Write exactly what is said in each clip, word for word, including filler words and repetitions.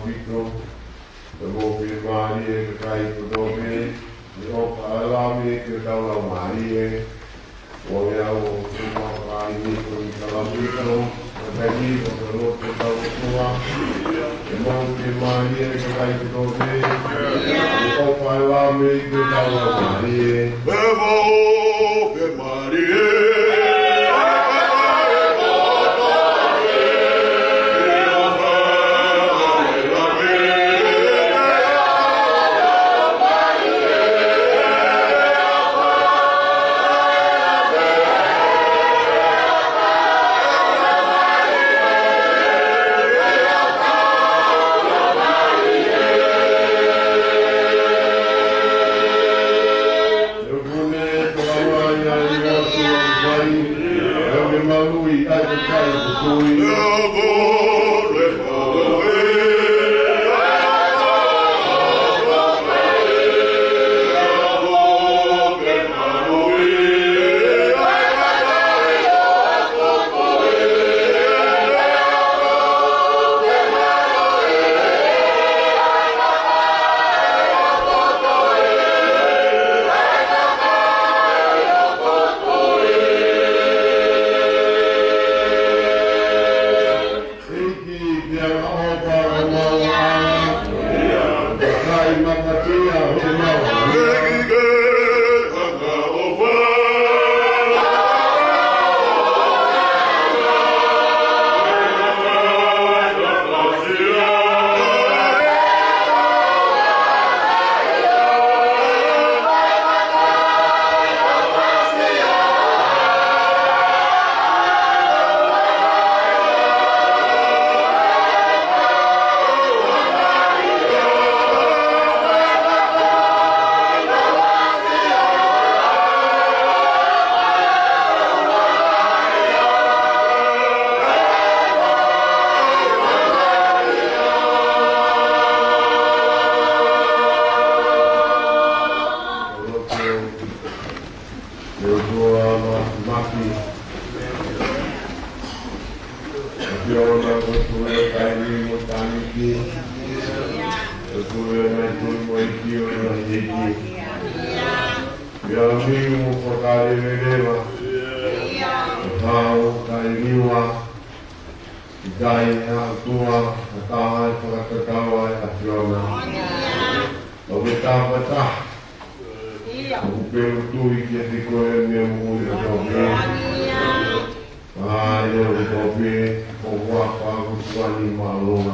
Pito, ʻoku fiemālie e kakai kotoa pē, ʻi he ʻofa ʻa e Lami ki hotau laumālie. ʻOku ʻi ai ʻa e ʻofa ʻa e Lami ki hotau laumālie. ʻOku fiemālie e kakai kotoa pē, ʻi he ʻofa ʻa e Lami ki hotau laumālie. ʻOtua Māfimafi, ʻa e ʻOtua ʻoku tuʻu ʻi he taimi mo e tānaki, ʻoku tuʻu ʻi he ngaahi tuʻi mo e ʻEiki ʻo e ngaahi ʻeiki. ʻIo, ʻoku mau fakaleveleva, ʻo hao kai liua, ʻi he kai ʻa e ʻOtua, ʻa e taha ʻe fakatatau ai ʻa e ʻAfiona. ʻOku ke tāpata, ʻoku pelu tui kiate koe ʻa e meʻa moʻui kotoa pē. ʻA e leo kotoa pē, ʻoku ʻapaʻapa ʻa e ʻOtua ni mālōlō.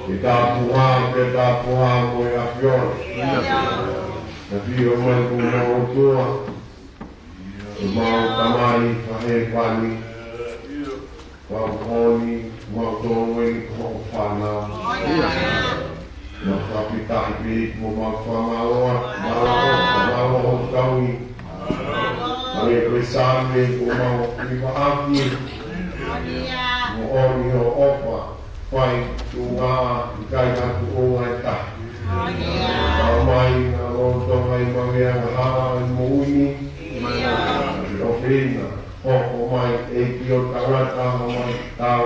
ʻE tāpuhā, ʻe tāpuhā mo e ʻAfiona. Ka fio mai ko homau ʻOtua, ʻemau Tamai fakahēvani, ʻoku moʻoni, mau tō eni ko hoʻo fānau. Mau fakafetaʻi pē mo mau fakamālō atu, mālō, mālō hoʻo tauhi. Hangē ko e Saame kuo mau hivaʻaki, moʻoni hoʻo ʻofa, fai tuʻunga, ʻikai ha tuʻunga ʻe taha. Tau mai, naʻa lolotonga ʻi he maveanga hala ʻi he moʻui ni, ʻi he ʻofeina, hoko mai ʻEiki ʻo tangata, hoko mai tau,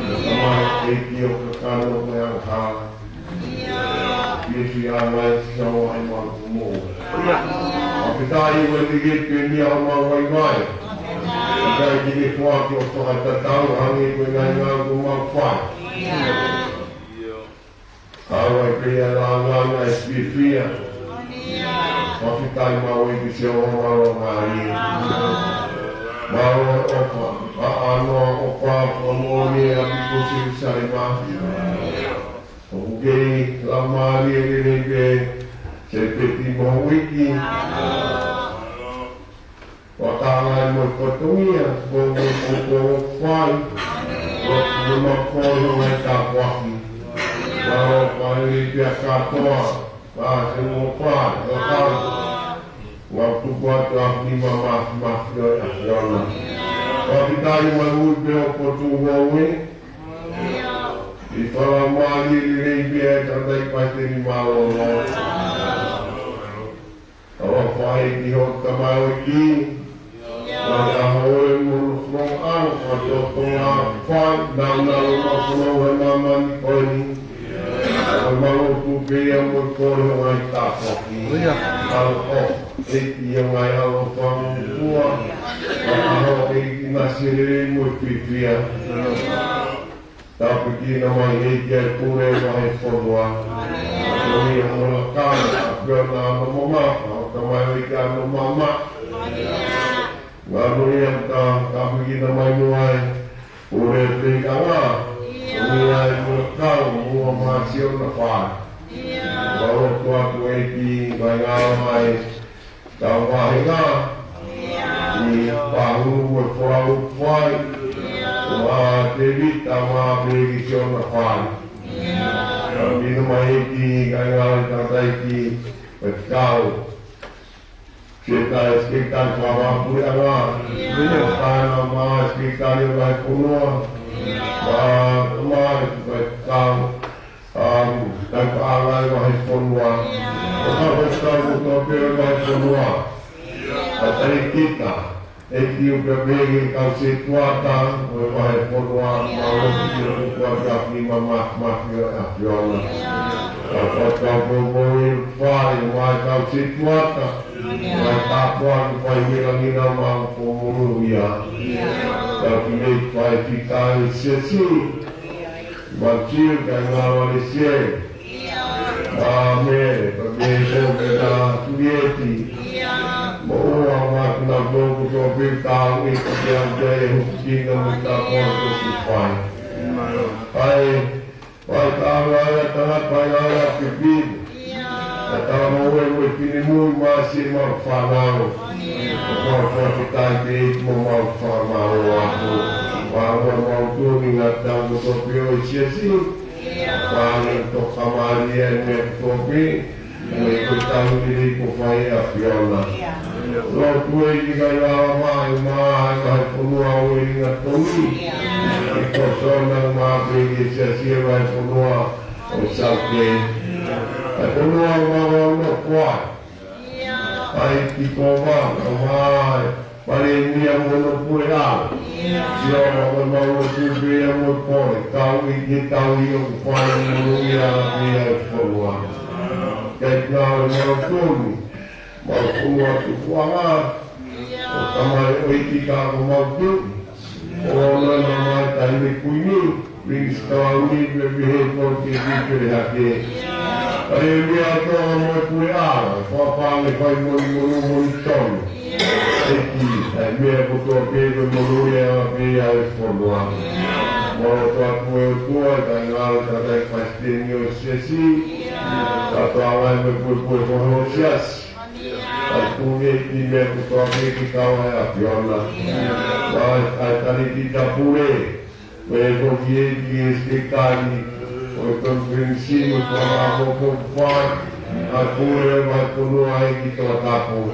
hoko mai ʻEiki ʻo kakano mo e angahala. Fiefia mai siʻa ʻi heʻemau moʻui. Fakafetaʻi ʻoku ʻikai ke pē mei homau vaivai. ʻIkai ke ke foaki ʻo fakatatau hangē ko e ngaahi ngāue kuo mau fai. Ka ʻoku ʻi ai pē ʻa e lāngilangi ʻa e fiefia. Fakafetaʻi maʻu ʻEiki siʻa ʻi homau laumālie. Mālō e ʻofa, ʻa e ʻanoa ʻofa, fakamoʻoni ʻa e ʻapi ko Selusalema. ʻOku kei laumālie lelei pē, Selepeti mo e uike. Fakatauange mo e fatongia, ko e meʻa ko ē ʻoku fai, ko e meʻa ko ē ʻoku tāpuaki. Mālō e fāmili pea kātoa, ʻa e ʻofa, ʻa e kau. Mau tuku atu ʻa e nima māfimafi ʻo e ʻAfiona. Fakafetaʻi maʻu pē ʻo potu ngoue. ʻI he fakalaumālie lelei pē ʻa e tangataʻi palesiteni mālōlō. ʻOfa ʻEiki ki hoʻo tamaioʻeiki. Mai ʻa e ʻaho ē mo e fononga ʻa Tō ko ngā fai, nau nau ma kono he māmani ko eni. Ko mau o tū pē ia mo e kole o ngai tāpuaki. ʻIo. Au o, ʻEiki o ngai au o whangukua. Ka aho ʻEiki na sere mo e pipia. Tāpuekina mai ʻEiki ʻa e pule vahefonua. Ko ia mo la ka, ʻa pia na no mama, ʻa ka mai ʻEiki ʻa no mama. Ngā nui ʻa ka, tāpuekina mai mo ai. Pule pē ka ngā. Ko ia ʻa e mo la ka, mo a mā sio na fai. Ka o tua ku ʻEiki, ka ngā mai. Tau vahenga, ʻi Pahulu mo e Folau fai, ʻo ʻa Tevita mo Pēkisiona fai. Tau mino mai ʻEiki, ka ngā ʻi tataiki, mo e kau. Setai Sekitali Fakapuleʻanga, ʻo Kana mo Sekitali Vahefonua, mo e kau. ʻA, tau ka ala e vahefonua. ʻO ka ko tau ko tō pē e vahefonua. ʻA tali kita, ʻEiki ʻo pea pehē ki he kau setuata, ʻo e vahefonua, ma o ki o kua kia ki ma ma, ma ki o a fiona. ʻA ka tau ko mo i fai, ma e kau setuata, ma e tāpua ki fai mila ngina ma ko monu ia. Tau ki mei fai ki kai sesi, Matiu ka ngā wale sie. Mā Mele, ka mei ko me nā Tulieti. Mo ua mā kuna tōku tō pē tāu e ka te au te e huku kina mo tā kua tō ku fai. Ai, pai tā ngā ia tanga pai ngā ia ke pīmu. Ka tā mau e mo e pini mui mā si mau whanau. Ko mau whakatai te i mo mau whakamau aku. Mā ua mau tōni ngā tau mo tō pē o i siasi. Pāne to kamari e mea kotopi, mo e ko tau i rei ko fai a fiona. Lo tue i ka i ala mai, ma ai mai ponua o i ringa toni. E ko sona ma pe i sia sia mai ponua o sau ke. Ai ponua ma ma no kua. Ai ki ko ma, o mai. Pale ni a mono pue a. Sio ma ma ma o tu pe a mo pole. Kau i ke kau i o kupai mono i a i a fonua. Kai kau ma o tonu. Ma o fonua tu kuanga. O tamai o i ki ka ko ma o tu. O na na mai tai me kuini. Prince Kalauni pe pe he ko ke ki pe hake. Ai e mea atoa mo e pue ala, whapānge whai moni monu moni tonu. E ki, ai mea kotoa pē ko monu e ala pē a e fonua. Mo toa pue o tua, kai ngāu, ka kai Palesiteni o siasi. Ka toa lai mo e pue pue ko ho siasi. Ai pune ki mea kotoa pē ki kawa e a fiona. Ai, ai tani ki ta pure. Ko e ko ki e ki e sekali, ko e konferensi mo e kua mako ko fai, a kule ma kono ai ki tō tapu.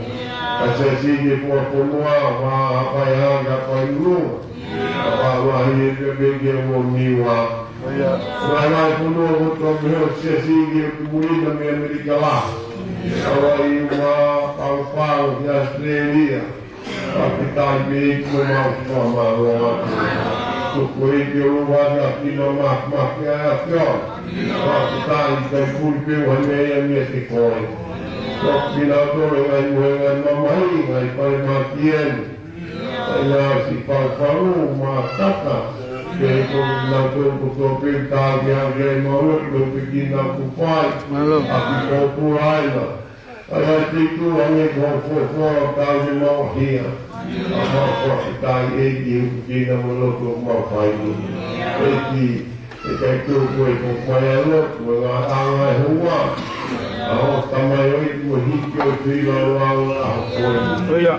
A se si ke kua kono a ma a pai a ka pai ulu, a pa ma hi e ke pe ke mo niwa. Rai mai kono ko tō me o se si ke kumulina me Amerika la. A wai ma pau pau ki Australia. Pakitai me i kua mau kua mau loa. Ko koe ke o loa na ki ma ma ma ke a a ke o. Pakitai kai kuri pe ua me ia me te koe. Ko kina tole ngai mo ngai ma mai ngai pale ma ki en. Ai na si pau pau ma tata. Ke ko na ko ko ko pe ta ke a ke ma lo lo pe ki na ku pai. Malo. A ki ko ku ai na. Ai, ai, te tu ange ko fo fo tau ni mau hia. A mau fo ki tai e ki u ki na mo lo ko mau fai ni. E ki, e kai tu ko e ko fai a lo, ko nga anga e hua. A o tamai o i mo hi ki o tui la la la a ko e. Ia.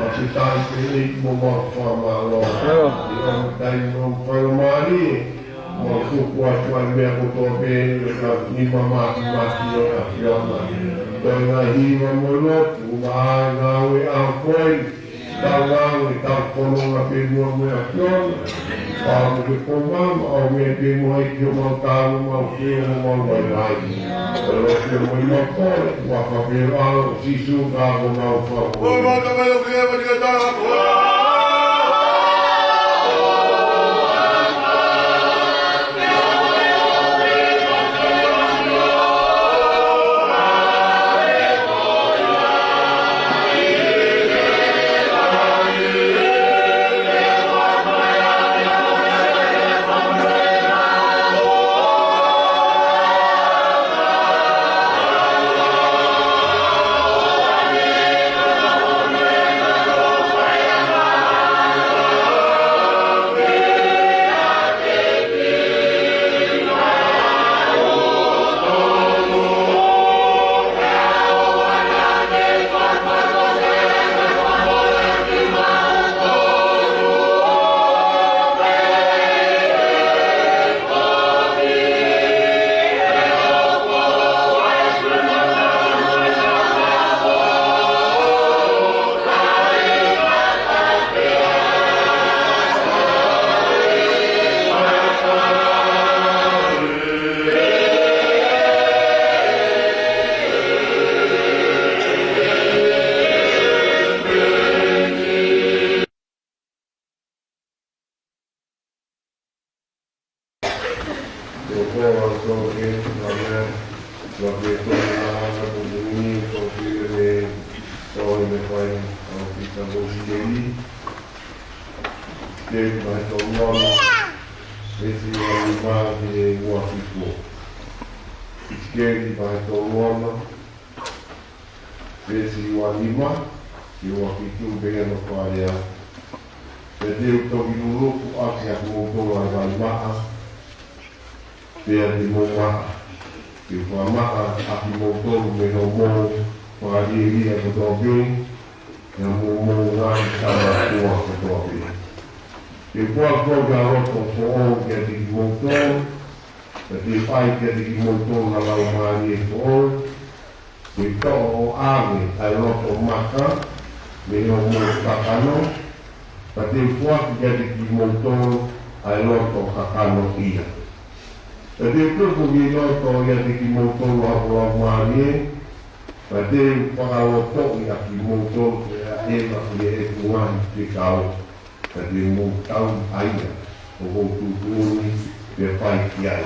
A ki tai ke e mo mau fa ma lo. Ia. I o mo tai mo fa lo ma ni. Mo tuku atu ai mea kotoa pē, ka ni ma ma ma ki o ka ki o ma. Ko e ngā hiva mo lotu, ma ai ngā ue a koe, tau ngā ue, tau kono ngā pē mua mo e a ki o ma. Pā mo ke pō ma, ma au mea pē mo ai ki o mau tāu, mau ki o mau vai vai. Ko lo ki o mo i mau koe, ua ka pē alo, Sīsū ka ko mau whako. Oi, mau ka mai o ki e, mau ki o tāu. Ko ʻetau tō ke, ʻa e meʻa, ʻa e tō ke ʻa e ʻaho ko eni, ko e pile ne, tō ʻi he fai, ʻa e pita ko Sikeli. Sikeli vahe tolu noa, veesi ua nima ki he ua fitu. Sikeli vahe tolu noa, veesi ua nima ki he ua fitu, pehē hono fakalea. Pea te u toki luluku ʻaki ʻa kimoutolu ʻa e vai maʻa, pea te mou maʻa. Te u fakamaʻa ʻa kimoutolu mei hoʻomou fakalielia kotoa pē, pea mo hoʻomou ngaahi tama tuʻa kotoa pē. Te u foaki ʻa e loto foʻou kiate kimoutolu, pea te u ʻai kiate kimoutolu ha laumālie foʻou, te u toʻo ʻo ʻave ʻa e loto maka mei hoʻomou kakano, pea te u foaki kiate kimoutolu ʻa e loto kakano ia. Pea te u tuku ki loto ʻiate kimoutolu ʻa hoku laumālie, pea te u fakalotoʻi ʻa kimoutolu ke ʻaʻeva ʻi heʻeku ngaahi fekau, pea te mou tauhi ʻa ia ʻoku ou tuʻutuʻuni pea fai ki ai.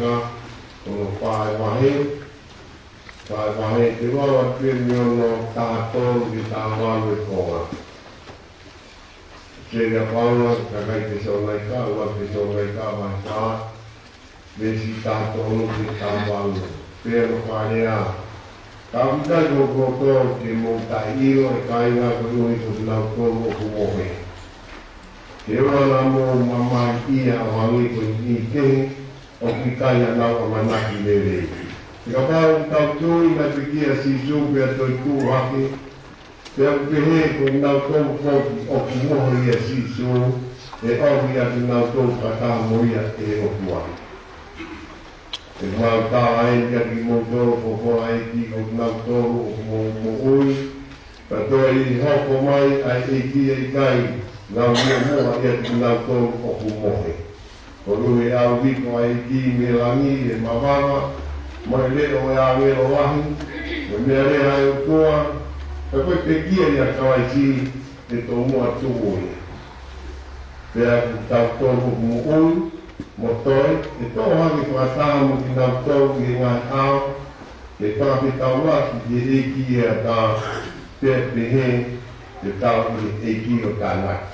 Ka, ko hono fā e vahe, fā e vahe, te u lau atu pē mei hono taha tolu ki he taha valu e konga. Seria Paula, kakai Tesalonaika, ua Tesalonaika, vahe fā, veesi taha tolu ki he taha valu. Pea ʻoku pehē ai, ka ʻoku ʻikai ko kimoutolu ke mou taʻeʻilo, ʻe kāinga, koeʻuhi ko kinautolu ʻoku mohe. Ke ʻoua naʻa mou mamahiʻia ʻo hangē ko e niʻihi kehe ʻoku ʻikai haʻanau ʻamanaki lelei. He kapau ʻoku tau tui naʻe pekia ʻa Sīsū pea toe tuʻu hake, pea ʻoku pehē ko kinautolu foki ʻoku mohe ʻia Sīsū, ʻe ʻomi ʻa kinautolu fakataha mo ia ʻe he ʻOtua. Pea mau tala eni kiate kimoutolu, folofola ʻa e ʻEiki, ko kinautolu ʻoku mo-, moʻui, pea toe ʻi he hoko mai ʻa e ʻEiki, ʻe ʻikai nau muʻomuʻa ʻiate kinautolu ʻoku mohe. Koeʻuhi ʻe ʻalu hifo ʻa e ʻEiki mei langi ʻi he mavava, mo e leʻo ʻo e ʻāngelo lahi, mo e meʻalea ʻa e ʻOtua, pea ko e pekia ʻia Kalaisi, ʻe tomuʻa tuʻu ia. Pea ko kitautolu ʻoku moʻui mo toe, ʻe toʻo hake fakataha mo kinautolu ʻi he ngaahi ʻao, ʻe fakafetaulaki ki he ʻEiki ʻi he ʻatā, pea pehē te tau ʻi he ʻEiki ʻo tānaki.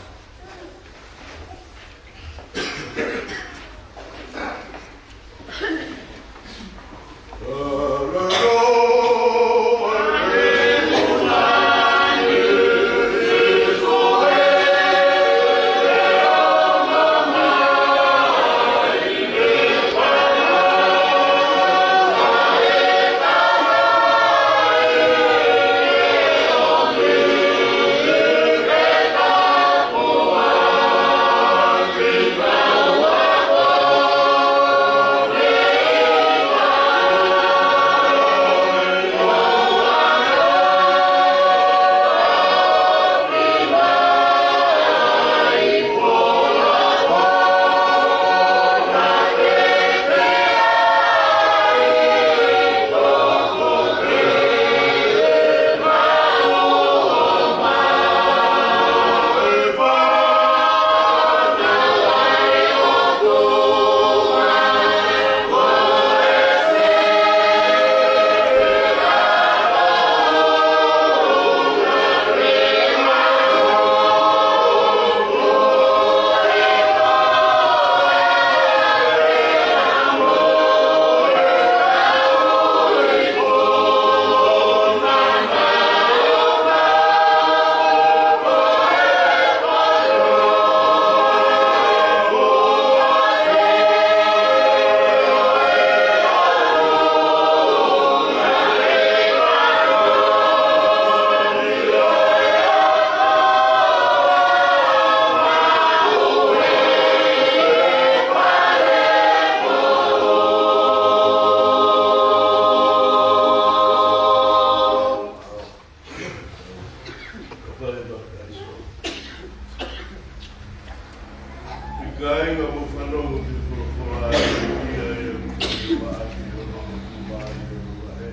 ʻIkai ngā mou fanongo ki he folofola ʻa e ʻEiki, ʻa ia ʻoku ʻi he vahe ʻi hono hongofulu mā ua ʻo e vahe.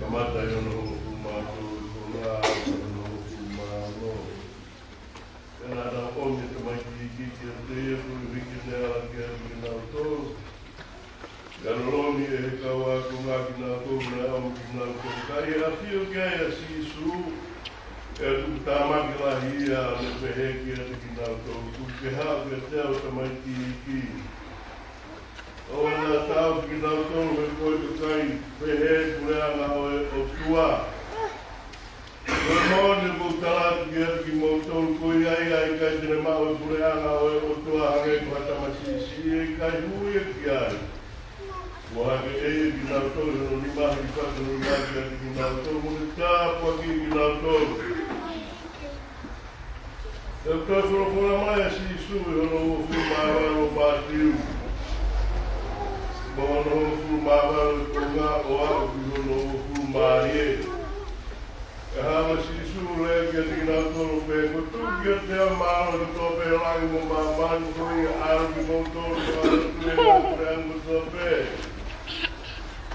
Kamata ʻi hono hongofulu mā tolu ʻo aʻu ki hono hongofulu mā ono. Pea naʻa nau ʻomi ʻa e tamaiki iiki kiate ia koeʻuhi ke ne ala ki ai kinautolu. Pea lolomi ʻe he kau ākonga kinautolu naʻe ʻomi kinautolu. Ka ʻi he ʻafio ki ai ʻa Sīsū, ʻi he tuputāmaki lahi ia, ʻo ne pehē kiate kinautolu, Tuku ke haʻu kiate au ʻa e tamaiki iiki. ʻOua naʻa taʻofi kinautolu ʻe he kakai, pehē ʻa e puleʻanga ʻo e ʻOtua. Ko e moʻoni ʻoku ou tala atu kiate kimoutolu, ko ia ia ʻe ʻikai te ne maʻu ʻa e puleʻanga ʻo e ʻOtua hangē ko ha tamasiʻi siʻi, ʻe ʻikai hū ia ki ai. Kuo hake ʻe ia kinautolu ʻi hono nima, hilifaki hono nima kiate kinautolu, mo ne tāpuakiʻi kinautolu. Pea toe folofola mai ʻa Sīsū ʻi hono uofulu mā valu ʻo Mātiu, mo hono uofulu mā valu ʻo e konga ʻo aʻu ki hono uofulu mā ua. Pea haʻu ʻa Sīsū ʻo lea kiate kinautolu ʻo pehē, Kuo tuku kiate au ʻa e mālohi kotoa pē ʻo langi mo māmani, ko ia ʻalu kimoutolu ʻo ʻalu atu ʻi he ngaahi puleʻanga kotoa pē,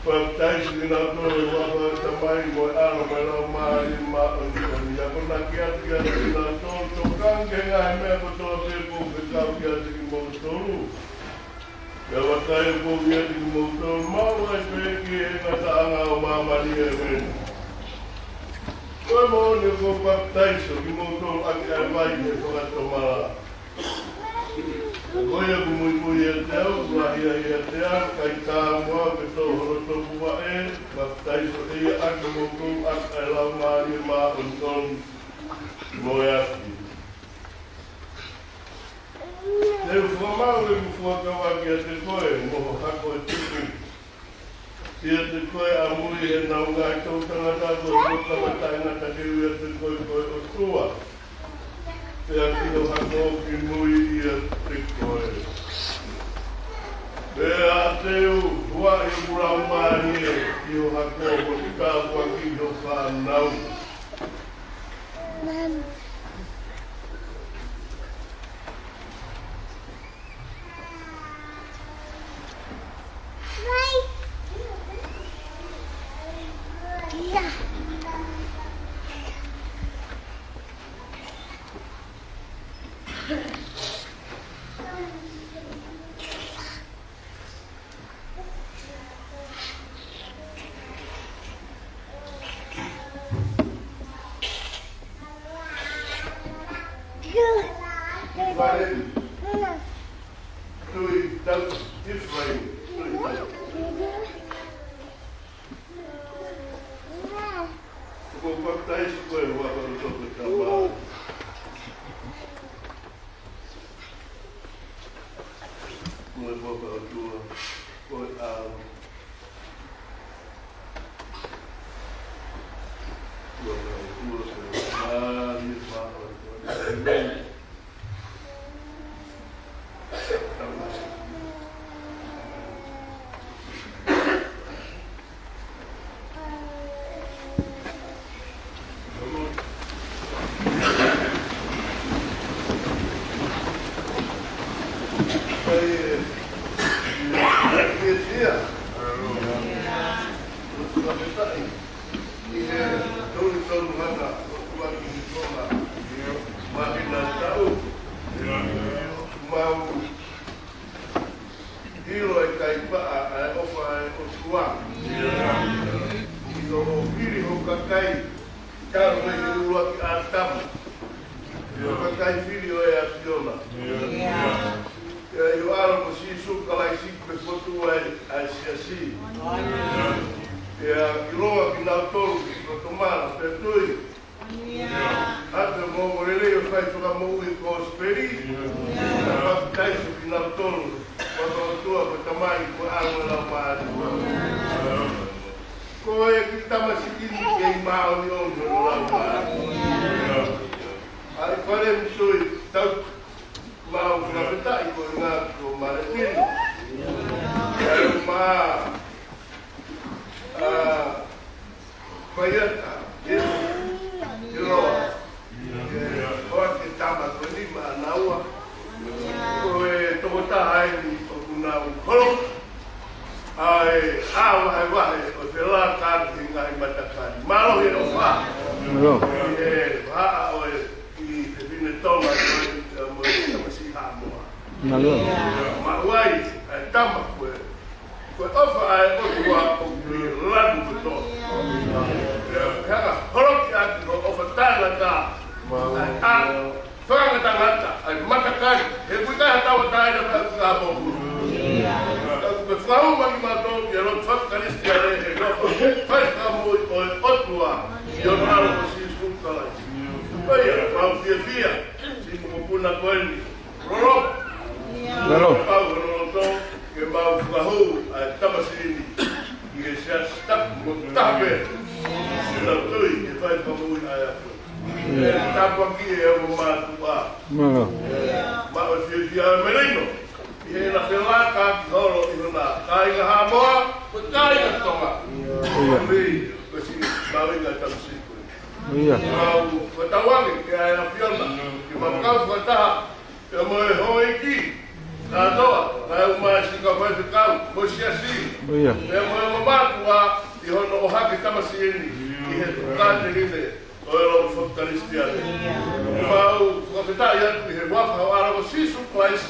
papitaiso kinautolu ʻi he huafa ʻo e Tamai mo e ʻAlo mo e Laumālie Māʻoniʻoni, akonaki atu kiate kinautolu ʻo tokanga ki he ngaahi meʻa kotoa pē kuo u fekau kiate kimoutolu. Pea vakai, ʻoku ou ʻiate kimoutolu maʻu ai pē ki he ngataʻanga ʻo māmani, ʻēmeni. Ko e moʻoni ʻoku ou papitaiso kimoutolu ʻaki ʻa e vai ʻi he fakatomala. Ko ia ʻoku muimui ʻiate au, ʻoku lahi ai ʻiate au, ka ʻi ai ha taha ʻoku tō hono topuvaʻe, papitaiso ʻe ia ʻa kimoutolu ʻaki ʻa e Laumālie Māʻoniʻoni mo e afi. Te u fakamaʻu ʻeku fuakavaka kiate koe, mo ho hako ʻe tupu kiate koe ʻamui ʻenau ngaahi toʻutangata, ko e fuakava taʻengata ke ui ʻiate koe ko e ʻOtua. Pea ki ho hako kimui ʻiate koe. Pea te u huaʻi ʻeku Laumālie ki ho hako, mo ke tāpuakiʻi ho fānau. Ko e fakaʻotua, ko e ʻAlo, ko e fakaʻotua, ko e Laumālie Māʻoniʻoni. ʻĒmeni. Mau ʻilo ʻe kai paʻa ʻa e ʻofa ʻa e ʻOtua. ʻI hoʻo fili ho kakai, talu mei he ʻuluaki ʻĀtama, ʻi ho kakai fili ʻo e ʻAfiona. Pea ʻi ho ʻAlo ko Sīsū Kalaisi kuo ke fokotuʻu ai ʻa e siasi. Pea ʻiloa kinautolu ke fakatomala pea tui ʻa e ongoongolelei ʻo e fai fakamoʻui, kosipeli. Pea papitaiso kinautolu, fakaʻotua ko e Tamai, ko e ʻAlo, mo e Laumālie. Ko e kiʻi tamasiʻi ni kei māʻoniʻoni hono laumālie. ʻA e fale misui tau, mau fakafetaʻi ko e ngā ko Maletini. Pea mo, ʻa, Faiata, ʻIloa. ʻIloa, ko e tama ko eni maʻanaua. Ko e tokotaha eni ʻoku nau holo ʻa e ʻā vahevahe ʻo e felākaʻaki he ngaahi matakali. Mālō e ʻofa. Mālō. ʻI he vahaʻa ʻo e kiʻi fefine Tonga ko eni, ʻa, mo e tamasiʻi Haʻamoa. Mālō. Maʻu ai ʻa e tama ko e Ko e ʻofa ʻa e ʻOtua ʻoku lanu kotoa. Pea ke hanga holoki atu hoʻo ʻofa taʻengata, ʻa e fakangatangata ʻa e matakali, he ʻoku ʻikai ha tauʻatāina pea ʻoku ʻikai ha mokulu. Ka ʻoku ke fakahū mai kimautolu ki he lotu fakakalisitiane, he ʻoku fai fakamoʻui ʻo e ʻOtua ʻi hono ʻAlo ko Sīsū Kalaisi. Ko ia, mau fiefia siʻi mokopuna ko eni. Lolo. Lolo. Pau hono loto ke mau fakahū ʻa e tamasiʻi ni ʻi he siasi tapu mo taha pē. Siʻi lau tui ke fai fakamoʻui ʻa e ʻAfiona. ʻE tāpuakiʻi ʻe hoʻo mātuʻa. Lolo. Mau fiefia ʻa e melino ʻi heʻena felākaʻaki holo ʻi hona kāinga Haʻamoa, ko e kāinga Tonga. ʻIo. Ko e siʻi mahuʻinga tamasiʻi ko ē. ʻIo. Mau fakatauange ki he ʻAfiona ke mau kau fakataha pea mo e houʻeiki kātoa, kae ʻumaʻā siʻi kau faifekau mo e siasi. ʻIo. Pea mo e ongo mātuʻa ʻi hono ʻohake tamasiʻi ni ʻi he tokāteline ʻo e lotu fakakalisitiane. Mau fakafetaʻi atu ʻi he huafa ho ʻAlo ko Sīsū Kalaisi,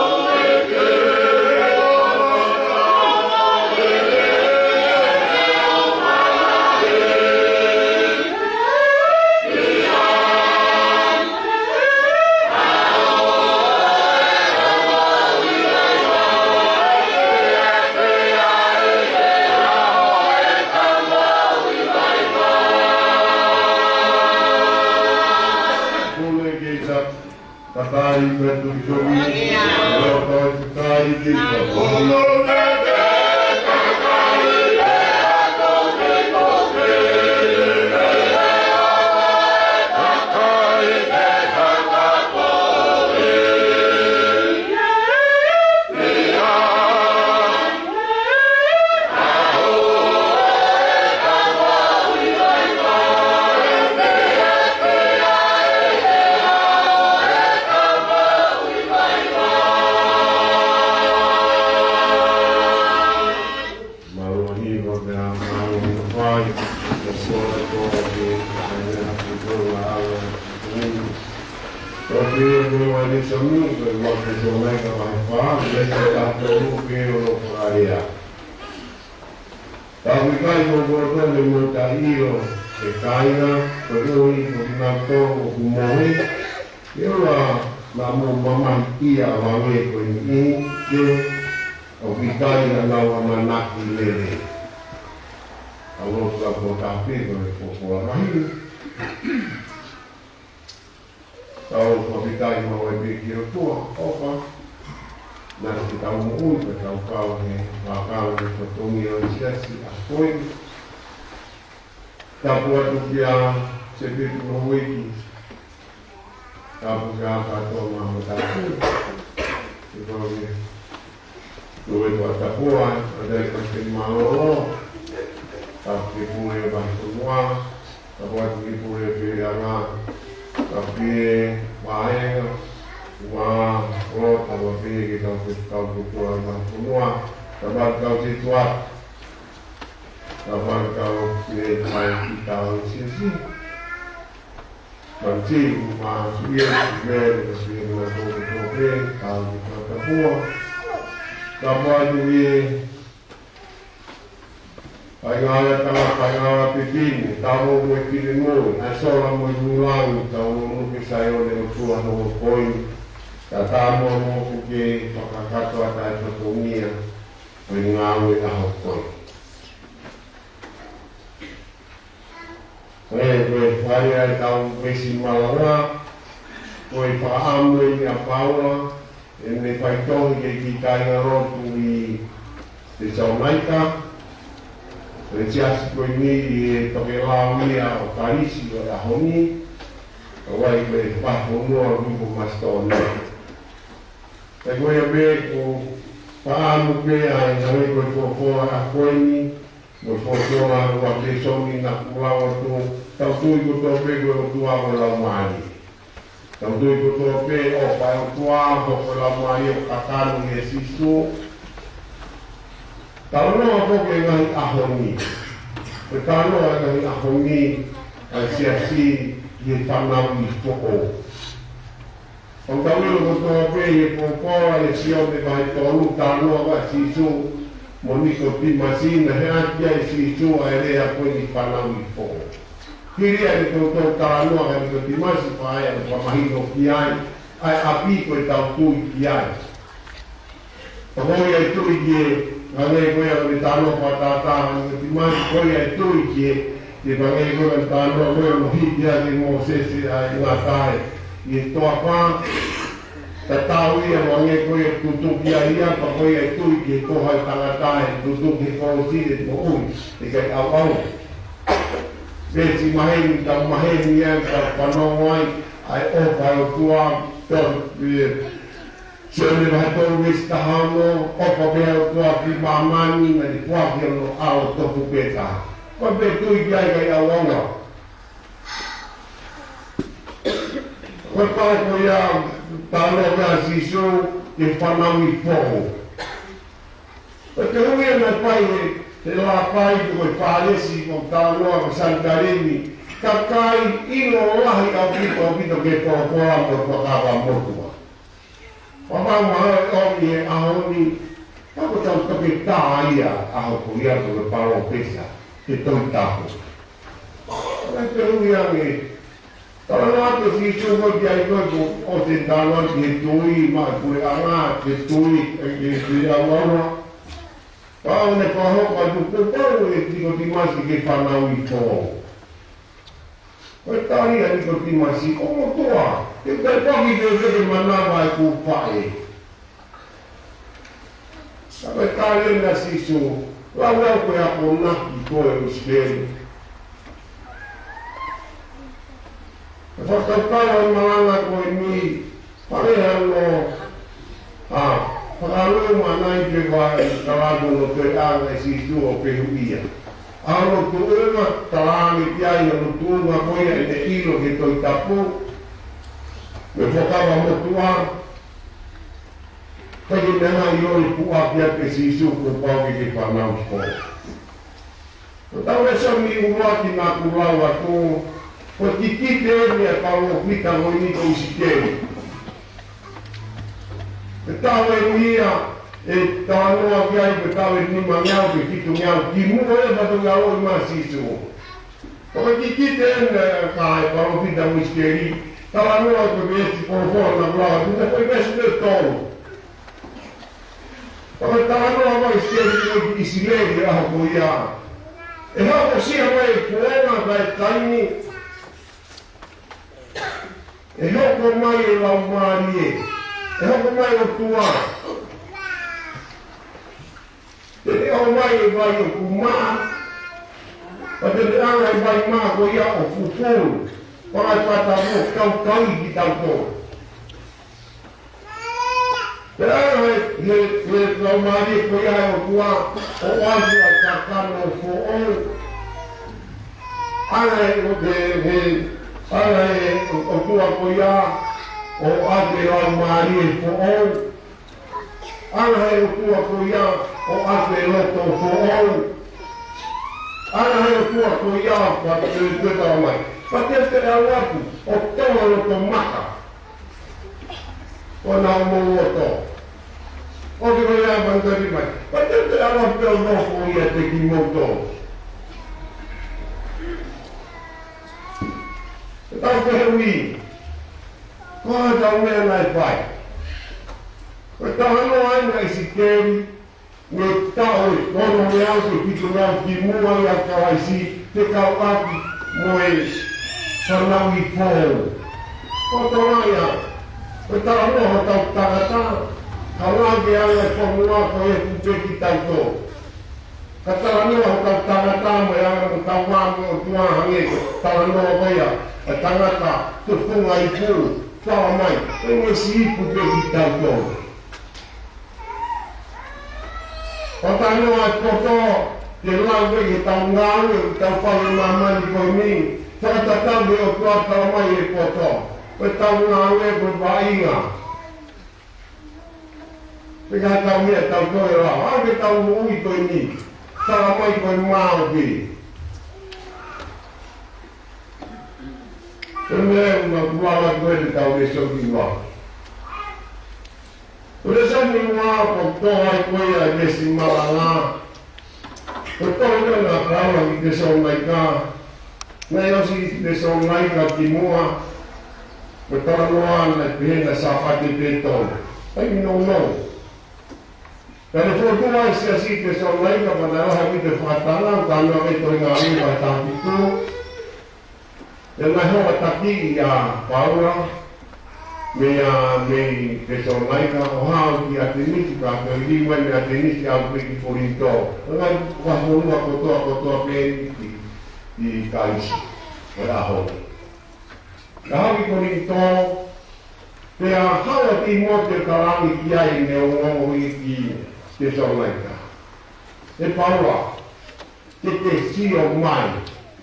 Kakai pē tui tui. Leo toi kakai ki ka. Tau ʻikai ko koto le mo ta ilo e kaina, ko ui ko kinautolu ʻoku mohe, ke ua na mo mamahi ia vave ko i ni ke o ki kaina na ua manaki lele. A lo ka ko ta pe ko e ko ko a mahi. Tau fakafetaʻi maʻu ai pē ki he ʻOtua, ʻofa, naʻa ke tau moʻui, ka tau kau he, fakakau he fatongia ʻo e siasi ʻa koe. Tapu atu kia Sepetu Nohuiki. Tapu kia Katonga mo tapu. Te kau ia. Ko e fakatapu atu ai ke mālōlō. Tapu ki he pule ʻo e vahefonua. Tapu atu ki he pule ʻo e feʻiloaki. Tapu ki he vahenga. Ua, o, tapu ki he kau ke kau ke kua ʻi he vahefonua. Tapu atu kau ke kua. Tapu atu kau ke kau ke kau ke kau. Manti, ma, sio, me, sio, ma, ko, ko, ko, pe, kau ke fakatapu. Tapu atu ki he faingataʻa, faingataʻa pipini, tau mo e pine mo, ʻa e sola mo e mulangi, tau mo ke sai o le ʻOtua no koi, ta tamo mo ke fakakakato atu e fatongia, ʻo e ngāue ʻa hokoi. Ko e, ko e fale ʻa e kau veesi malanga, ko e fakaʻamu eni ʻa Paula, ʻene faitohi ki he kāingalotu ʻi Tesalonaika, ko e siasi ko eni ʻi he tokelau ia ʻo Kalisi ʻo e ʻaho ni, ʻa ia ko e vahefonua ʻo Luko Masitoni. Pea ko ia pē ko e fakaʻamu pē ʻa e ngāue ko e folofola ʻa ko eni, mo e folofola ʻa e lēsoni naʻa ku lau atu, tau tui kotoa pē ko e ʻOtua ko e Laumālie. Tau tui kotoa pē ʻofa ʻa e ʻOtua, ko e Laumālie ʻoku kakano ʻia Sīsū. Talanoa ko e ngaahi ʻaho ni. Ko e talanoa ngaahi ʻaho ni, ʻa e siasi ʻi he fanauʻi foʻou. ʻOku tau ʻilo kotoa pē ʻi he folofola ʻe Sione vahe tolu talanoa ʻa Sīsū mo Nikotīmasi naʻe ʻai ʻe Sīsū ʻa e lea ko eni fanauʻi foʻou. Hili ʻa e toutou talanoa ʻa Nikotīmasi pea ʻoku mahino ki ai, ʻa e ʻapi ko e tau tui ki ai. Pea ko ia ʻe tui ki he, ngāue ko ia ʻo e talanoa fakatātā, Nikotīmasi ko ia ʻe tui ki he, ki he ngāue ko ia ʻo e talanoa ko ia ʻo hiki ʻa Mōsese ʻa e ngatae ʻi he toafa, Tatau ia mo e anga ko ia e tutuki ʻa ia, pea ko ia ʻe tui ki he Tohi ʻa e Tangata, ʻe tutuki he kolosi ʻi he moʻui ʻikai ʻauʻaua. Veesi maheni, tau maheni ia, tau fanongo ai, ʻa e ʻofa ʻa e ʻOtua, tau, ē, Sione vahe tolu veesi taha ono, ʻofa pē ʻa e ʻOtua ki māmani, naʻa ne foaki hono ʻAlo tofu pē taha. Ko e pē tui ki ai ʻikai ʻauʻaua. Ko e pau ko ia, talanoa pē ʻa Sīsū ki he fanauʻi foʻou. Ko e fehuʻi ia naʻe fai ʻe he lāpai ko e Fālesi, ko e talanoa ko Sanitaleni, kakai ʻilo lahi ʻaupito, ʻaupito ki he folofola mo e Fuakava Motuʻa. Pea mahalo ʻe ʻomi he ʻaho ni, ka ko e tau toketā ia ʻaho ko ia ko e palōfesa, he Tohi Tapu. Ko e fehuʻi ange, talanoa atu ʻa Sīsū ko e ki ai ko e ko ʻosi talanoa ki he tui, maʻu e puleʻanga, ki he tui, ʻe, ki he tui ʻauʻaua. Pea ʻoku ne fakahoko atu ko e pau ʻe Nikotīmasi ke fanauʻi foʻou. Ko e tali ʻa Nikotīmasi, ko e motuʻa, te u kai paki te u teke manava ʻeku faʻē. Ka ko e tali ʻa Sīsū, lau lau ko e akonaki ko e ʻIsileli. ʻE fakakaukau ʻa e malanga ko eni, pale hano, ʻa, fakalūmanaʻi pē ʻa e kalako no te anga ʻe Sīsū ʻo fehuʻia. ʻA hono tuʻunga, tala ange ki ai hono tuʻunga ko ia ʻene ʻilo ki he Tohi Tapu, mo e Fuakava Motuʻa, pea ke ne hanga ʻo ʻilo ʻi puʻa ki ai pē Sīsū kuo pau ke ke fanauʻi foʻou. Ko e tau lēsoni ʻuluaki naʻa ku lau atu, ko e kikite eni ʻa e palōfita ko eni ko ʻIsikeli. Ko e taʻu eni ia ʻe talanoa ki ai, ko e taʻu ʻe nimangeau pe fitungeau kimuʻa ia pea toki ʻaloʻi mai ʻa Sīsū. Ko e kikite eni ʻa e palōfita ko ʻIsikeli, talanoa ko e veesi folofola naʻa ku lau atu, ko e veesi ʻe tolu. Pea ko e talanoa mai ʻa ʻIsikeli ki ʻIsileli ʻaho ko ia. ʻE hokosia mai e kuonga kae taimi. ʻE hoko mai e Laumālie. ʻE hoko mai ʻOtua. Te ne ʻomai e vai ʻoku maʻa. Pea te ne ʻanga e vai maʻa ko ia ʻo fufulu. Pea ʻe fata mo kaukau kitautolu. Pea ʻe, ʻe, ʻe Laumālie ko ia ʻa e ʻOtua, ʻo ʻoatu ʻa e kakano foʻou. ʻAnga ʻe, ʻe, ʻe, ʻange ʻe he ʻOtua ko ia, ʻo ʻoatu e Laumālie foʻou. ʻAnga ʻe he ʻOtua ko ia, ʻo ʻoatu e loto foʻou. ʻAnga ʻe he ʻOtua ko ia, pea te, te tau mai. Pea te te ʻalu atu, ʻo tō e loto maka. ʻO nau mo loto. ʻOku ke ko ia mantari mai. Pea te te ʻalu atu ʻo nofo ia te ki moto. Tau ke he ui. Ko e tau meʻa naʻe fai. Ko e talanoa ʻa ʻIsikeli, mei he taʻu ʻe ono ngeau pe fitungeau kimuʻa ʻia Kalaisi, fekauʻaki mo e fanauʻi foʻou. Ko e tala ia, ko e talanoa hotau tangata, ka ʻoku ʻikai ke ʻi ai ha fonua ko e kupe kitautolu. Ka talanoa hotau tangata mo e anga hotau vā mo e ʻOtua hangē ko e talanoa ko ia ʻa e tangata tufunga ipu, fala mai, ʻe ngesi ipu pē kitautolu. Ko e talanoa ʻa e poto, ke lau pē ke tau ngāue, ke tau fai e māmani ko eni, fakatatau ki he ʻOtua, tala mai e poto. Ko e tau ngāue ko e vaʻinga. Pea ka tau meʻa tau toe lau, ʻa ke tau moʻui ko eni, tala mai ko e maofi. Ko e meʻa ʻoku ma kuala ko e tau lēsoni ua. Ko e lēsoni ua, ko e tō ai ko ia e veesi malanga. Ko e tohi naʻe fai ʻi Tesalonaika, naʻe ʻosi ʻi Tesalonaika kimuʻa, ko e talanoa naʻe pehē naʻe Sāpate pē tonu. Taimi nounou. Ka ne fokotuʻu ai e siasi ʻi Tesalonaika, pea naʻe lahi ʻaupito e fakatanga, ka naʻe ʻi he Tohi Ngāue vahe taha fitu. Pea naʻe hanga ʻo taki ʻa Paula, Mei a, mei Tesalonaika ʻo haʻu ki ʻAtenisi, pea ko e liliu mai mei ʻAtenisi ʻo aʻu pē ki Kolinitō. Ngaahi fonua kotoa, kotoa pē ʻi, ʻi Kalisi. ʻO e ʻaho ni. Ka haʻu ki Kolinitō, pea haʻu ʻa Tīmote ʻo talaange ki ai ʻene ongoongo ʻi, ki Tesalonaika. ʻE Paula, ke ke sio mai,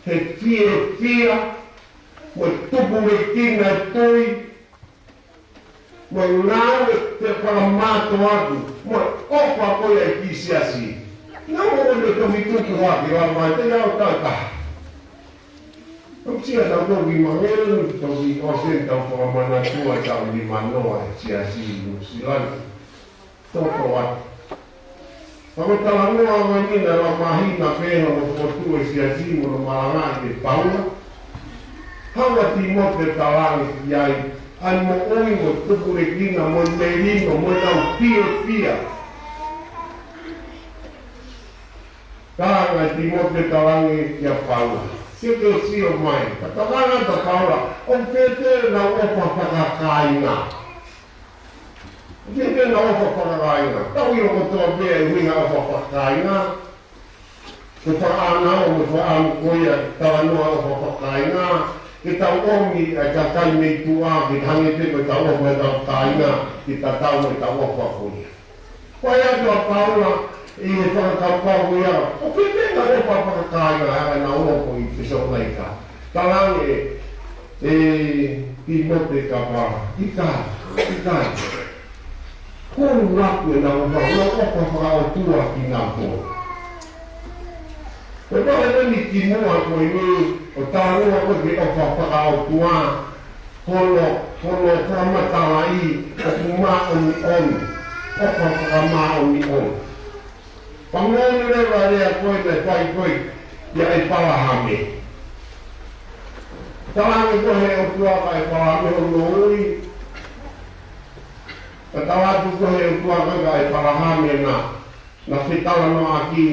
he fiefia, mo e tupulekina e tui, mo e ngāue te fakamātoato, mo e ʻofa ko ia ki he siasi. Naʻa mo ʻene tohi tupu hake, ʻo mai te au tau taha. ʻOku sia tau toki mangele, toki ʻosi tau fakamanatua ʻetau nimanoa e siasi Nuʻusila ni. Toto atu. Ka ko e talanoa ʻa e ngaahi māhina pē hono fokotuʻu e siasi mo hono malangaʻi ʻe Paula. Haʻu ʻa Tīmote ʻo talaange ki ai ʻa e moʻui mo e tupulekina mo e melino mo ʻenau fiefia. Talaange ʻa Tīmote ʻo talaange kia Paula, ke ke sio mai. Ka talaange ʻa Paula, ʻoku pehē ʻenau ʻofa fakakāinga. Ke ke na ʻofa fakakāinga. Tau ʻilo kotoa pē e ʻuhinga ʻofa fakakāinga. Ko e fakaʻānaua mo e fakaʻamu ko ia e talanoa ʻofa fakakāinga. Ke tau ʻomi ʻa e kakai mei tuʻa, ke hangē pē ko ʻetau ʻofa ʻetau kāinga, ke tatau mo ʻetau ʻofa ko ia. Ko ia ko Paula, ʻi he fakakaukau ko ia, ʻoku pehē ʻenau ʻofa fakakāinga, ʻa ʻenau ʻofa ʻi Tesalonaika. Talaange ʻe Tīmote kia Paula, ʻikai, ʻikai. Ko e ʻuhinga ko ʻenau ʻofa, ʻenau ʻofa fakaʻotua kinautolu. Ko e tohi eni kimuʻa ko eni, ʻoku talanoa ko ē ki he ʻofa fakaʻotua, hono, hono fakamatalaʻi ʻoku māʻoniʻoni, ʻofa fakamāʻoniʻoni. Pangoni leva e lea ko ē naʻe fai ko ē kia ʻĒpalahame. Talaange ko ē ʻe he ʻOtua kia ʻĒpalahame hono ui. Ka talaatu ko ē ʻe he ʻOtua kia ʻĒpalahame na, naʻe fetalanoaʻaki,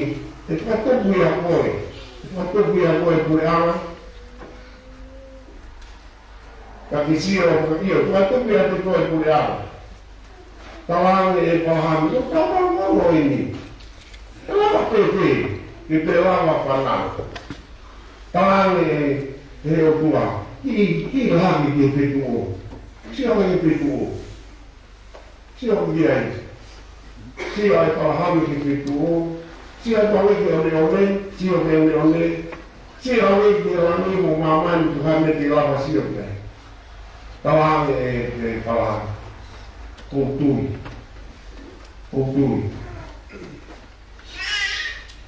ʻe fakatupu ia koe, ʻe fakatupu ia koe puleʻanga. Ka ke sio, ka ke ʻio, fakatupu ia te koe puleʻanga. Talaange ʻe ʻĒpalahame, ʻoku tau mau mau eni. ʻE lava pē pē, ke te lava fanau. Talaange ʻe he ʻOtua, kiʻi, kiʻi lava ki he fetuʻu. Sio ki he fetuʻu. Sio ki ai. Sio ʻa ʻĒpalahame ki he fetuʻu. Sio atu ange ki he ʻoneʻone, sio ki he ʻoneʻone. Sio ange ki he langi mo māmani, ʻoku ʻikai te ke lava sio ki ai. Talaange ʻe, ʻe ʻĒpalahame, ʻoku ou tui. ʻOku ou tui.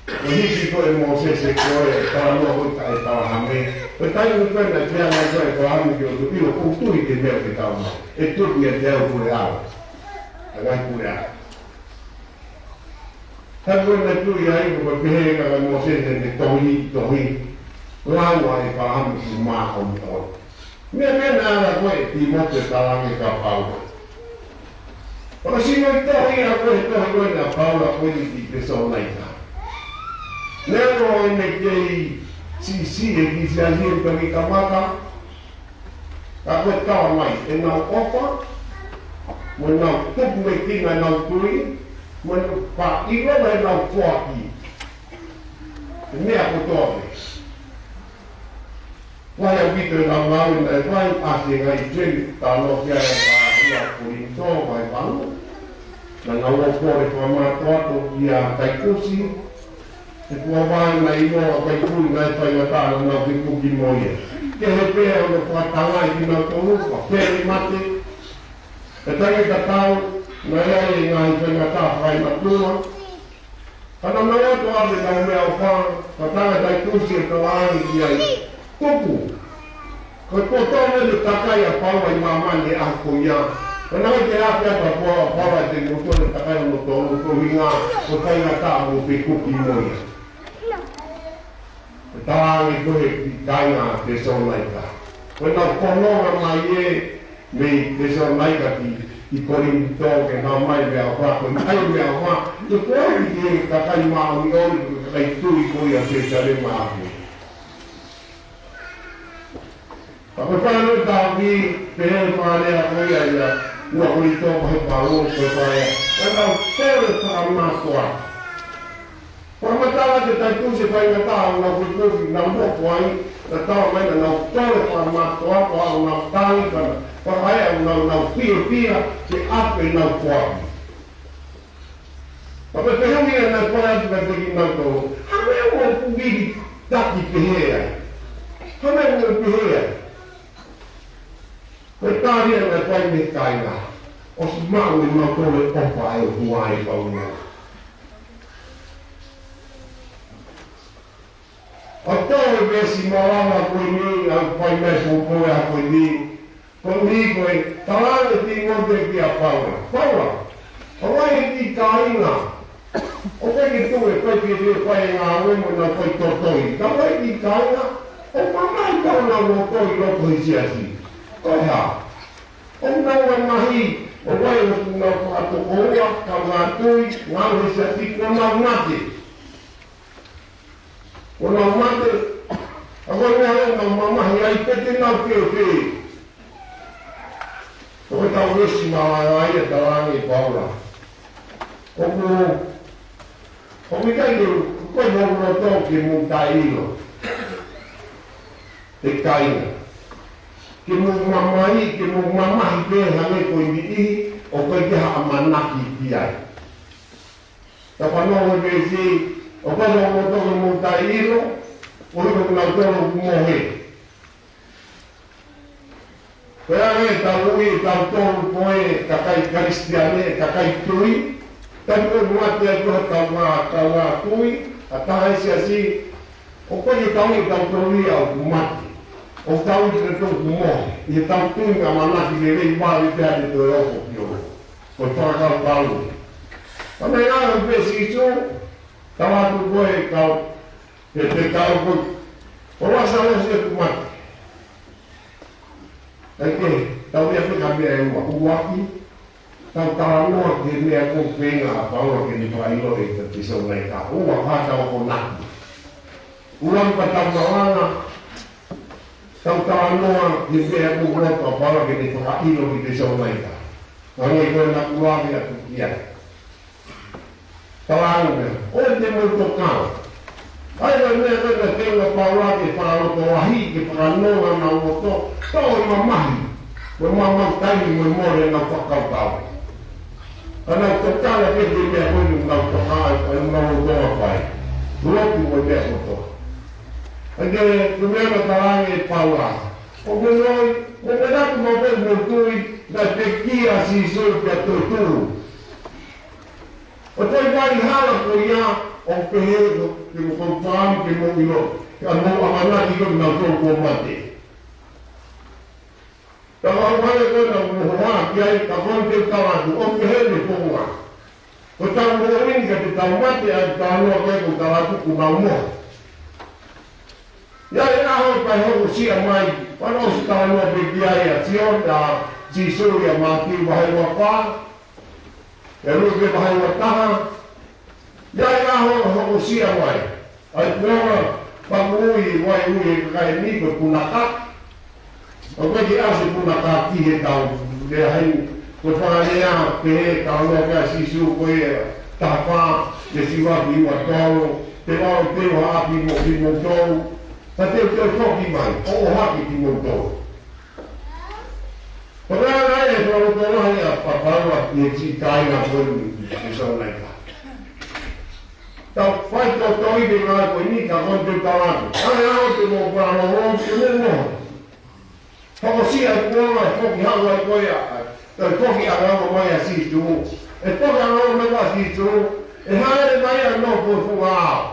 Ko e hiki ko ē ʻe Mōsese ko e talanoa ko ē kia ʻĒpalahame. Ko e taimi ko ē naʻe pehē ai ko ē ʻe ʻĒpalahame ki he ʻOtua, ʻio, ʻoku ou tui ki he meʻa ʻoku ke talamai. ʻE tupu ia kiate au puleʻanga. ʻA e ngaahi puleʻanga. Ka ko e meʻa ʻoku tui ai, ko e pehē ʻe Mōsese ʻene tohi, tohi. Lau ʻa ʻĒpalahame ʻoku māʻoniʻoni. Meʻa, meʻa naʻe ala ko ē ʻe Tīmote ʻo talaange kia Paula. Ko e sino ʻi he tohi ʻa ko ē, tohi ko ē ʻa Paula ko ē ki Tesalonaika. Neongo ʻene kei siʻisiʻi e kiʻi siasi ʻi he toki kamata, ka ko e talamai, ʻenau ʻofa, mo ʻenau tupulekina ʻenau tui, mo ʻenau faʻa ʻilo ʻenau foaki. Meʻa kotoa pē. Fai ʻaupito ʻenau ngāue naʻe fai ʻaki e ngaahi teli, talanoa ki ai ʻa e vahe ua Kolinitō, vahe valu. Naʻa nau ō ʻo kole fakamātoato kia Taitusi. He kuo vahe naʻe ʻilo ʻa Taitusi naʻe faingataʻa naʻa nau fekuki mo ia. Kehe pē hono fakatangaʻi kinautolu, pea pele mate. He taimi tatau, naʻe ʻi ai e ngaahi faingataʻa fakaematua. Ka naʻa nau ō atu ʻo ʻave ʻenau meʻaʻofa, ka talaange ʻe Taitusi ʻo talaange ki ai, tuku. Ko e poto ʻeni ʻo e kakai ʻa Paula ʻi māmani he ʻaho ko ia. Ka naʻe ʻikai ke ʻave ʻa Paula, Paula ʻe he motuʻa ʻo e kakai ʻo moutolu, ko e ʻuhinga, ko e faingataʻa mo fekuki mo ia. Ko e talaange ko ē ki he kāinga Tesalonaika. Ko ʻenau fononga mai ē, mei Tesalonaika ki, ki Kolinitō ke nau ʻomai meʻaʻofa, ko e ʻomai meʻaʻofa, ʻe kole ki he kakai māʻoniʻoni, ko e kakai tui ko ia ʻi Selusalema ʻapi. Pea ko e fai ʻa e tau ki, pehē ʻe he fakalea ko ia ʻia ua Kolinitō vahe valu, ko e fai ʻa e tau tole fakamātoa. Fakamatala ʻe Taitusi e faingataʻa ʻoku nau kuikui, nau nofo ai, naʻe tala mai naʻa nau tole fakamātoa, ko ʻenau tali, pea naʻe fakaʻeʻa ʻenau, nau fiefia, ke ʻape ʻenau foaki. Pea ko e fehuʻi ia naʻe fai atu kiate kinautolu, hā e meʻa ʻoku mou vilitaki pehē ai? Hā e meʻa ʻoku mou pehē ai? Ko e tali ia naʻe fai mei he kāinga, ʻosi maʻu ʻe mautolu e ʻofa ʻa e ʻOtua ʻi he kau nofo. ʻOku tau e veesi malanga ko eni, ʻa e fai mai e poupou ko eni, ko eni ko e tala ʻe Tīmote kia Paula. Paula, ʻoku ʻi ai e kiʻi kāinga ʻoku ʻikai ke tuʻu ʻo fai ke te fai e ngāue mo ʻenau faitotoi. Ka ʻoku ʻi ai e kiʻi kāinga ʻoku mamahi ʻenau loto ʻi loto he siasi. Ko e hā? ʻOku nau mamahi, ʻoku ʻi ai ʻenau fakatokoua, kaungā tui, ngāue he siasi, kuo nau mate. Kuo nau mate, ʻa ko e meʻa ʻoku nau mamahi ai, pe te nau fēfē? Ko e tau veesi malanga ia ʻoku tala ange ʻe Paula, ʻoku, ʻoku ʻikai ke, ko e mou loto ke mou taʻeʻilo, ʻe kāinga, ke mou mamahi, ke mou mamahi pē hangē ko e niʻihi ʻoku ʻikai ke ha ʻamanaki ki ai. Ka fanongo he veesi, ʻoku ʻikai ke mou loto ke mou taʻeʻilo, ʻo hiko kinautolu ʻoku mohe. Ko e anga ʻetau ui ʻetautolu ko e kakai Kalisitiane, kakai tui, taimi ko ē ʻoku mate ai ko ē ha kaungā, kaungā tui, ha taha he siasi, ʻoku ʻikai ke tau ui ʻetautolu ia ʻoku mate. ʻOku tau ui kinautolu ʻoku mohe, ʻi heʻetau tui mo e ʻamanaki lelei vave pē ʻa e toe ofo ki ʻolunga. Ko e fakakaukau. Ka meʻa ʻa e veesi Sīsū, tala atu ko e kau, he te kau ko, ko Lāsalosi ʻoku mate. ʻIkai ke, tau ia pē ka meʻa ʻe ua, ʻuluaki, tau talanoa ki he meʻa ko ē ʻoku feinga ʻa Paula ke ne fakaʻilo ʻi he Tesalonaika. Ua, ha tau ko naki. Ua, ka tau malanga, tau talanoa ki he meʻa ʻoku loto ʻa Paula ke ne fakaʻilo ki Tesalonaika. Hangē ko e naʻa ku lave atu ki ai. Tala ange, ʻoua te mou tokanga. ʻA ia ko e meʻa ko ē naʻe feinga ʻa Paula ke fakalotolahiʻi, ke fakanonga ʻenau loto, tau mamahi, mo e maumau taimi mo e mole ʻenau fakakaukau. Ka nau tokanga pē ki he meʻa ko ē ʻoku nau tokanga, ʻoku nau loto ʻa fai. Lotu mo e meʻa kotoa. ʻA ia ko e meʻa naʻe tala ange ʻe Paula, ʻoku mou ʻilo, mou manatu maʻu pē ʻoku mou tui naʻe pekia ʻa Sīsū pea toetuʻu. ʻO toe ʻi ai e hala ko ia ʻoku pehē ko, ke mou kau fāmi ke mou ʻilo, ke ʻa mou ʻamanaki ko kinautolu kuo mate. Ka ʻoku ʻi ai ko ena mo hoa ki ai, ka ko eni te u tala atu, ʻoku pehē ʻene founga. Ko ʻetau moʻui ni ka te tau mate, ʻa ia ʻoku tau noa ko e ʻoku tala atu kuo mau mohe. ʻI ai e ʻaho ʻe fai hokosia mai, ʻa ia ʻosi talanoa pē ki ai ʻa Sione, ʻa Sīsū ʻia Mātiu vahe ua fā, ʻia Luke vahe ua taha, ʻi ai e ʻaho ʻe hokosia mai. ʻA ia ko e ʻuhinga ʻoku ui, ʻoku ui ʻe he kakai ni ko e punakaki. ʻOku ʻikai ke ʻasi e punakaki he tau lea heni. Ko e fakalea pē, talanoa ki ai ʻa Sīsū ko e taha fā, ʻi he siva ki ua tolu, te u ʻalu ʻo teu ha ʻapi mo kimoutolu, ka te u toe foki mai, ʻo ʻohake kimoutolu. Ko e anga ia e fakalotolahi ʻa Paula ki he siʻi kāinga ko eni ʻi Tesalonaika. Tau faitotoʻi pē ngāue ko eni ka ko eni te u tala atu. ʻA ia ʻoku te mou fakalongolongo, te mou mohe. Hokosia e kuonga ʻe foki haʻu ai ko ia, ʻe foki ʻa e ngāue mai ʻa Sīsū. ʻE foki ʻa e ngāue mai ʻa Sīsū. ʻE hāʻele mai ʻo nofo he funga ao.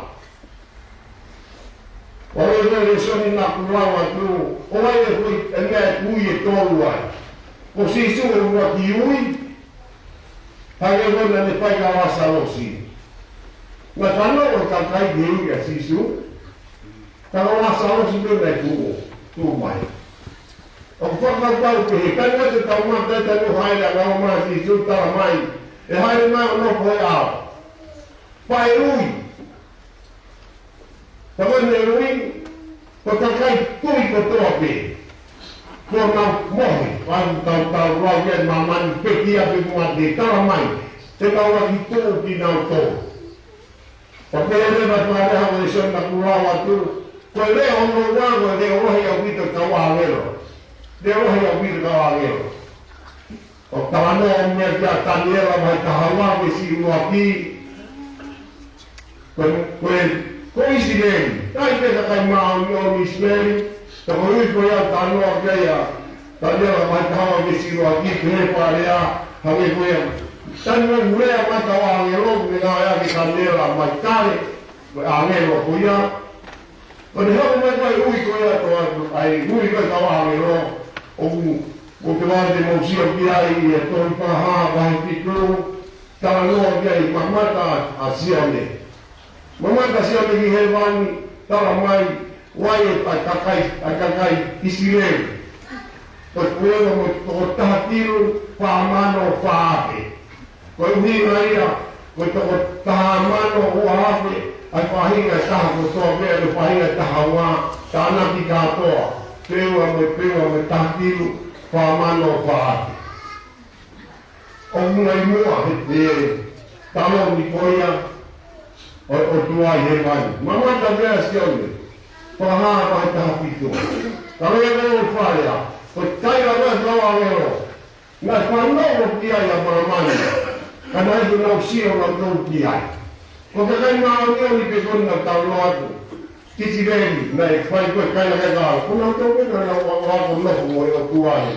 ʻO e lēsoni naʻa ku lau atu, ʻoku ʻi ai e hui, e meʻa ʻoku ui ʻe tolu ai. Ko Sīsū ʻoku ui, hangē ko ē naʻa ne fai kia Lāsalosi. Naʻe fanongo e kakai ki he ui ʻa Sīsū. Ka ko Lāsalosi pē naʻe tuʻu, tuʻu mai. ʻOku fakakaukau pē he taimi ʻoku tau mate ai, taimi ʻoku hāʻele ʻa e ngāue mai ʻa Sīsū, tala mai, ʻe hāʻele mai ʻo nofo he ao. Pea ʻe ui. Ka ko ʻene ui, ko e kakai tui kotoa pē. Ko ʻenau mohe, ʻoku tau tau lau ia ʻi māmani, pekia pe mate, tala mai, te nau ʻalu ʻo tuʻu kinautolu. Pea pehē leva ʻe Faleha ko e sio naʻa ku lau atu, ko e leʻo hono ua, ko e leʻo lahi ʻaupito ʻo e kau ʻāngelo. Leʻo lahi ʻaupito ʻo e kau ʻāngelo. ʻOku talanoa ʻa e meʻa kia Taniela vahe taha ua veesi ʻuluaki. Ko e, ko e, ko ʻIsileli. Taimi pē ʻa e kakai māʻoniʻoni ʻIsileli. Ka ko e ui ko ia ʻoku talanoa ki ai ʻa Taniela vahe taha ua veesi ʻuluaki, pehē ʻe Faleha, hangē ko ia. Taimi ʻoku lea mai e kau ʻāngelo, meʻa naʻe ʻai ʻe Taniela mai kale, ko e ʻāngelo ko ia. Ko ʻene haʻu mai ko e ui ko ia ʻa e, ʻa e ui ko ia ʻa e kau ʻāngelo, ʻoku, ʻoku te vale te mou sio ki ai ʻi he tohi Fakahā vahe fitu, talanoa ki ai e mamata ʻa Sione. Mamata ʻa Sione ki hēvani, tala mai, ʻoku ʻi ai e kakai, ʻa e kakai ʻIsileli. Ko e kuonga mo e toko taha kilu, fā mano, fā afe. Ko e ʻuhinga ia, ko e toko taha mano ua afe, ʻa e faʻahinga ʻe taha kotoa pē, ʻa e faʻahinga ʻe taha ua, tānaki kātoa, peua mo e, peua mo e taha kilu, fā mano fā afe. ʻOku ngai muʻa he, he taloni ko ia ʻo, ʻo e ʻOtua ʻi hēvani. Mamata pē ʻa Sione, Fakahā vahe taha fitu. Ka lea ko ē ʻe Faleha, ko e taimi ʻa e kau ʻāngelo, naʻe fanongo ki ai ʻa māmani, ka naʻe ʻikai ke nau sio nautolu ki ai. Ko e kakai māʻoniʻoni pē ko eni naʻa tau lau atu. ʻIsileli, naʻe fai ko ē kaila ke kau. Ko nautolu pē naʻa nau ʻalu ʻo nofo mo e ʻOtua ē.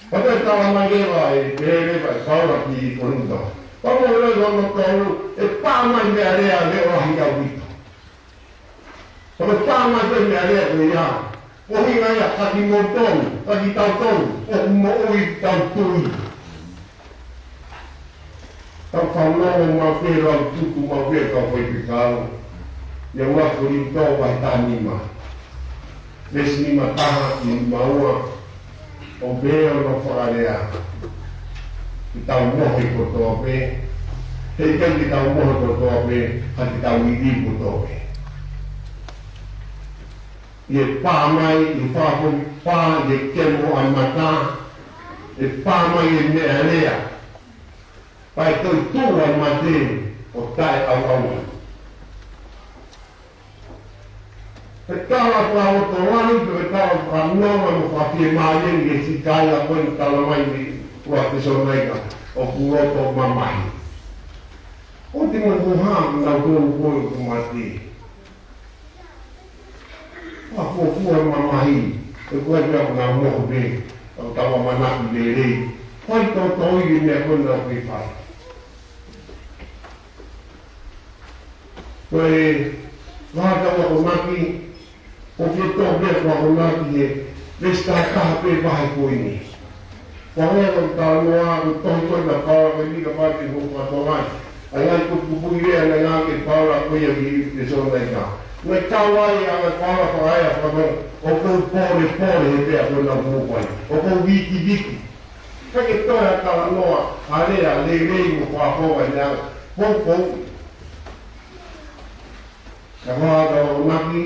Pea ko e tala mai leva ʻe, pehē leva ʻe Paula ki Kolinitō. Pea mo e lea hono tolu, ʻe pā mai meʻalea leʻo lahi ʻaupito. Pea ko e pā mai ko ē meʻalea ko ia, ko e ʻuhinga ia kia kimoutolu, kia kitautolu, ʻoku moʻui ʻetau tui. Tau fanongo maʻu pē, lau tuku maʻu pē, kau faifekau. ʻI he ua Kolinitō vahe taha nima. Veesi nima taha ki he nima ua, ʻoku pehē hono fakalea. Ke tau mohe kotoa pē, heʻikai ke tau mohe kotoa pē, ka ke tau liliu kotoa pē. ʻE pā mai, ʻe pā mai, pā ʻi he kemo ʻa e mata, ʻe pā mai e meʻalea. Pea ʻe toetuʻu ʻa e mate ʻo taʻeʻauʻauna. Ko e tala fakalotolahi, ko e tala fakanonga mo fakafiemālie ʻi he siʻi kaila ko eni, tala mai ʻi he ua Tesalonaika, ʻoku loto mamahi. ʻOku te mo kuha, nautolu ko ē ʻoku mate. Fakafuofua mamahi, ʻoku ʻikai ke ʻi ai ha mohe pē, ʻoku tau ʻamanaki lelei. Fai tōtōivi e meʻa ko ē naʻa ke fai. Ko e, vahe ʻoku akonaki, ʻoku ke tō pē ʻoku akonaki he, veesi taha taha pē vahe ko eni. Ko e anga ʻo e talanoa, ko e tohi ko ē naʻa Paula, ko e ʻuhinga pē ʻoku ou fakatokangaʻi. ʻA ia ko e kupuʻi lea naʻe ʻai ʻe Paula ko ia ki he Tesalonaika. Naʻe kau ai ʻa e anga ʻo Paula fakaea fakatonga, ʻoku ou pōlepole he meʻa ko ē naʻa mou fai. ʻOku ou vikiviki. Ka ke toe talanoa, ʻa e lea, lelei mo fakafofonga ʻi he anga. Poupou. Ka ko e anga ʻo e akonaki,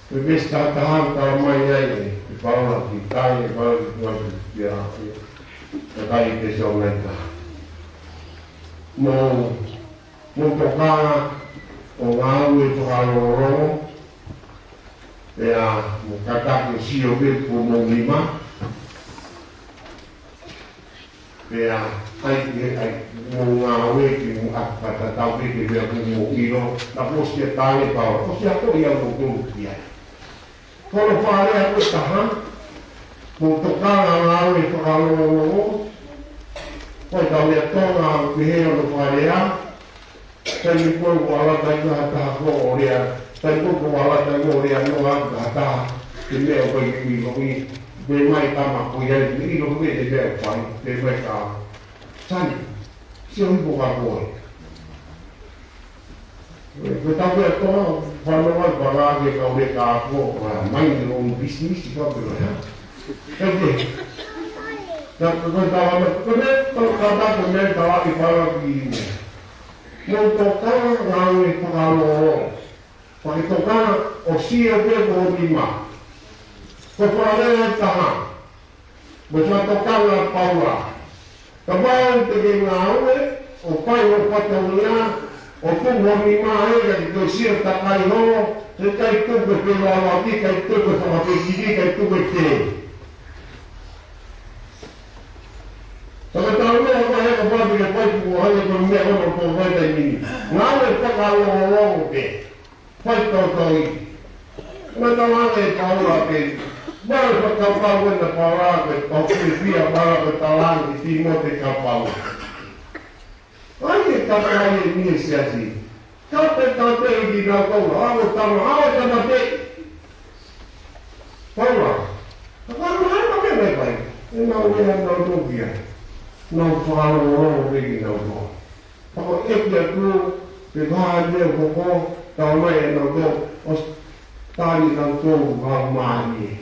ko e veesi taha taha ʻoku tala mai ai ʻe, ʻe Paula ki he kakai, ʻe Paula ki he, ki he, ki he, ki he kakai Tesalonaika. Mou, mou tokanga ʻo ngāue fakalongolongo, pea mou kātaki ʻo sio pē ki homou nima. Pea ʻai ke, ʻai, mou ngāue ke mou ʻai ke fakatatau pē ki he meʻa ʻoku mou ʻilo, naʻa kuo ʻosi ʻa e tali ʻe Paula, ʻosi ʻa e ko ia ʻoku mou tō ki ai. Ko hono fakalea ko ē ʻe taha, mou tokanga ngāue fakalongolongo, ko e tau ia Tonga ʻoku pehē hono fakalea, Taimi ko ē ʻoku ala taimi ha taha ko ē ʻo lea, taimi ko ē ʻoku ala taimi ʻo lea noa ha taha, ke meʻa ʻoku ʻikai ke ʻilo ʻi, pehē mai tama ko ia ʻoku ʻilo ko ē ʻe meʻa ʻoku fai, pehē mai ka, Sani, sio hifo ka ko ē. Ko e tau pē ʻa Tonga, fanongo ai pē ʻa e kau lea ka ko, ʻa, mind your own business, ka pehē mai. Ka ke, ka ko e tau ana, ko e meʻa, tau ka ta ko e meʻa tau ʻai fala ki Mou tokanga ngāue fakalongolongo. Pea ke tokanga ʻo sio pē ki ho nima. Ko e fakalea ʻe taha, mo e fakatokanga ʻa Paula. Kapau te ke ngāue, ʻo fai hoʻo fatongia, ʻo tuku ho nima ē, ka ke toe sio takai holo, heʻikai tuku e feilaulau, ʻikai tuku e fakafekiki, ʻikai tuku e tē. Ka ko e tau lea ko ē kapau te ke fai tuku hangē ko e meʻa ʻoku ou fai taimi ni. Ngāue fakalongolongo pē. Fai tōtōi. Naʻe talaange ʻe Paula pē. Mau fakapapau ʻe na Paula pē, pau pē pia Paula pē talaange ki Tīmote kapau. ʻAi ke takai e mie siasi. Ka pe ka pe i na Paula, ʻa mo tama, ʻa mo tama pe. Paula. Ka Paula, ʻa mo ke me pai. E na ue a na utokia. Na fakalongolongo pē ki na utokia. Pea ko e ʻEiki atu, pe ko e hā e meʻa ʻoku hoko, tau mai ʻe nautolu, ʻosi tali nautolu ha mālie.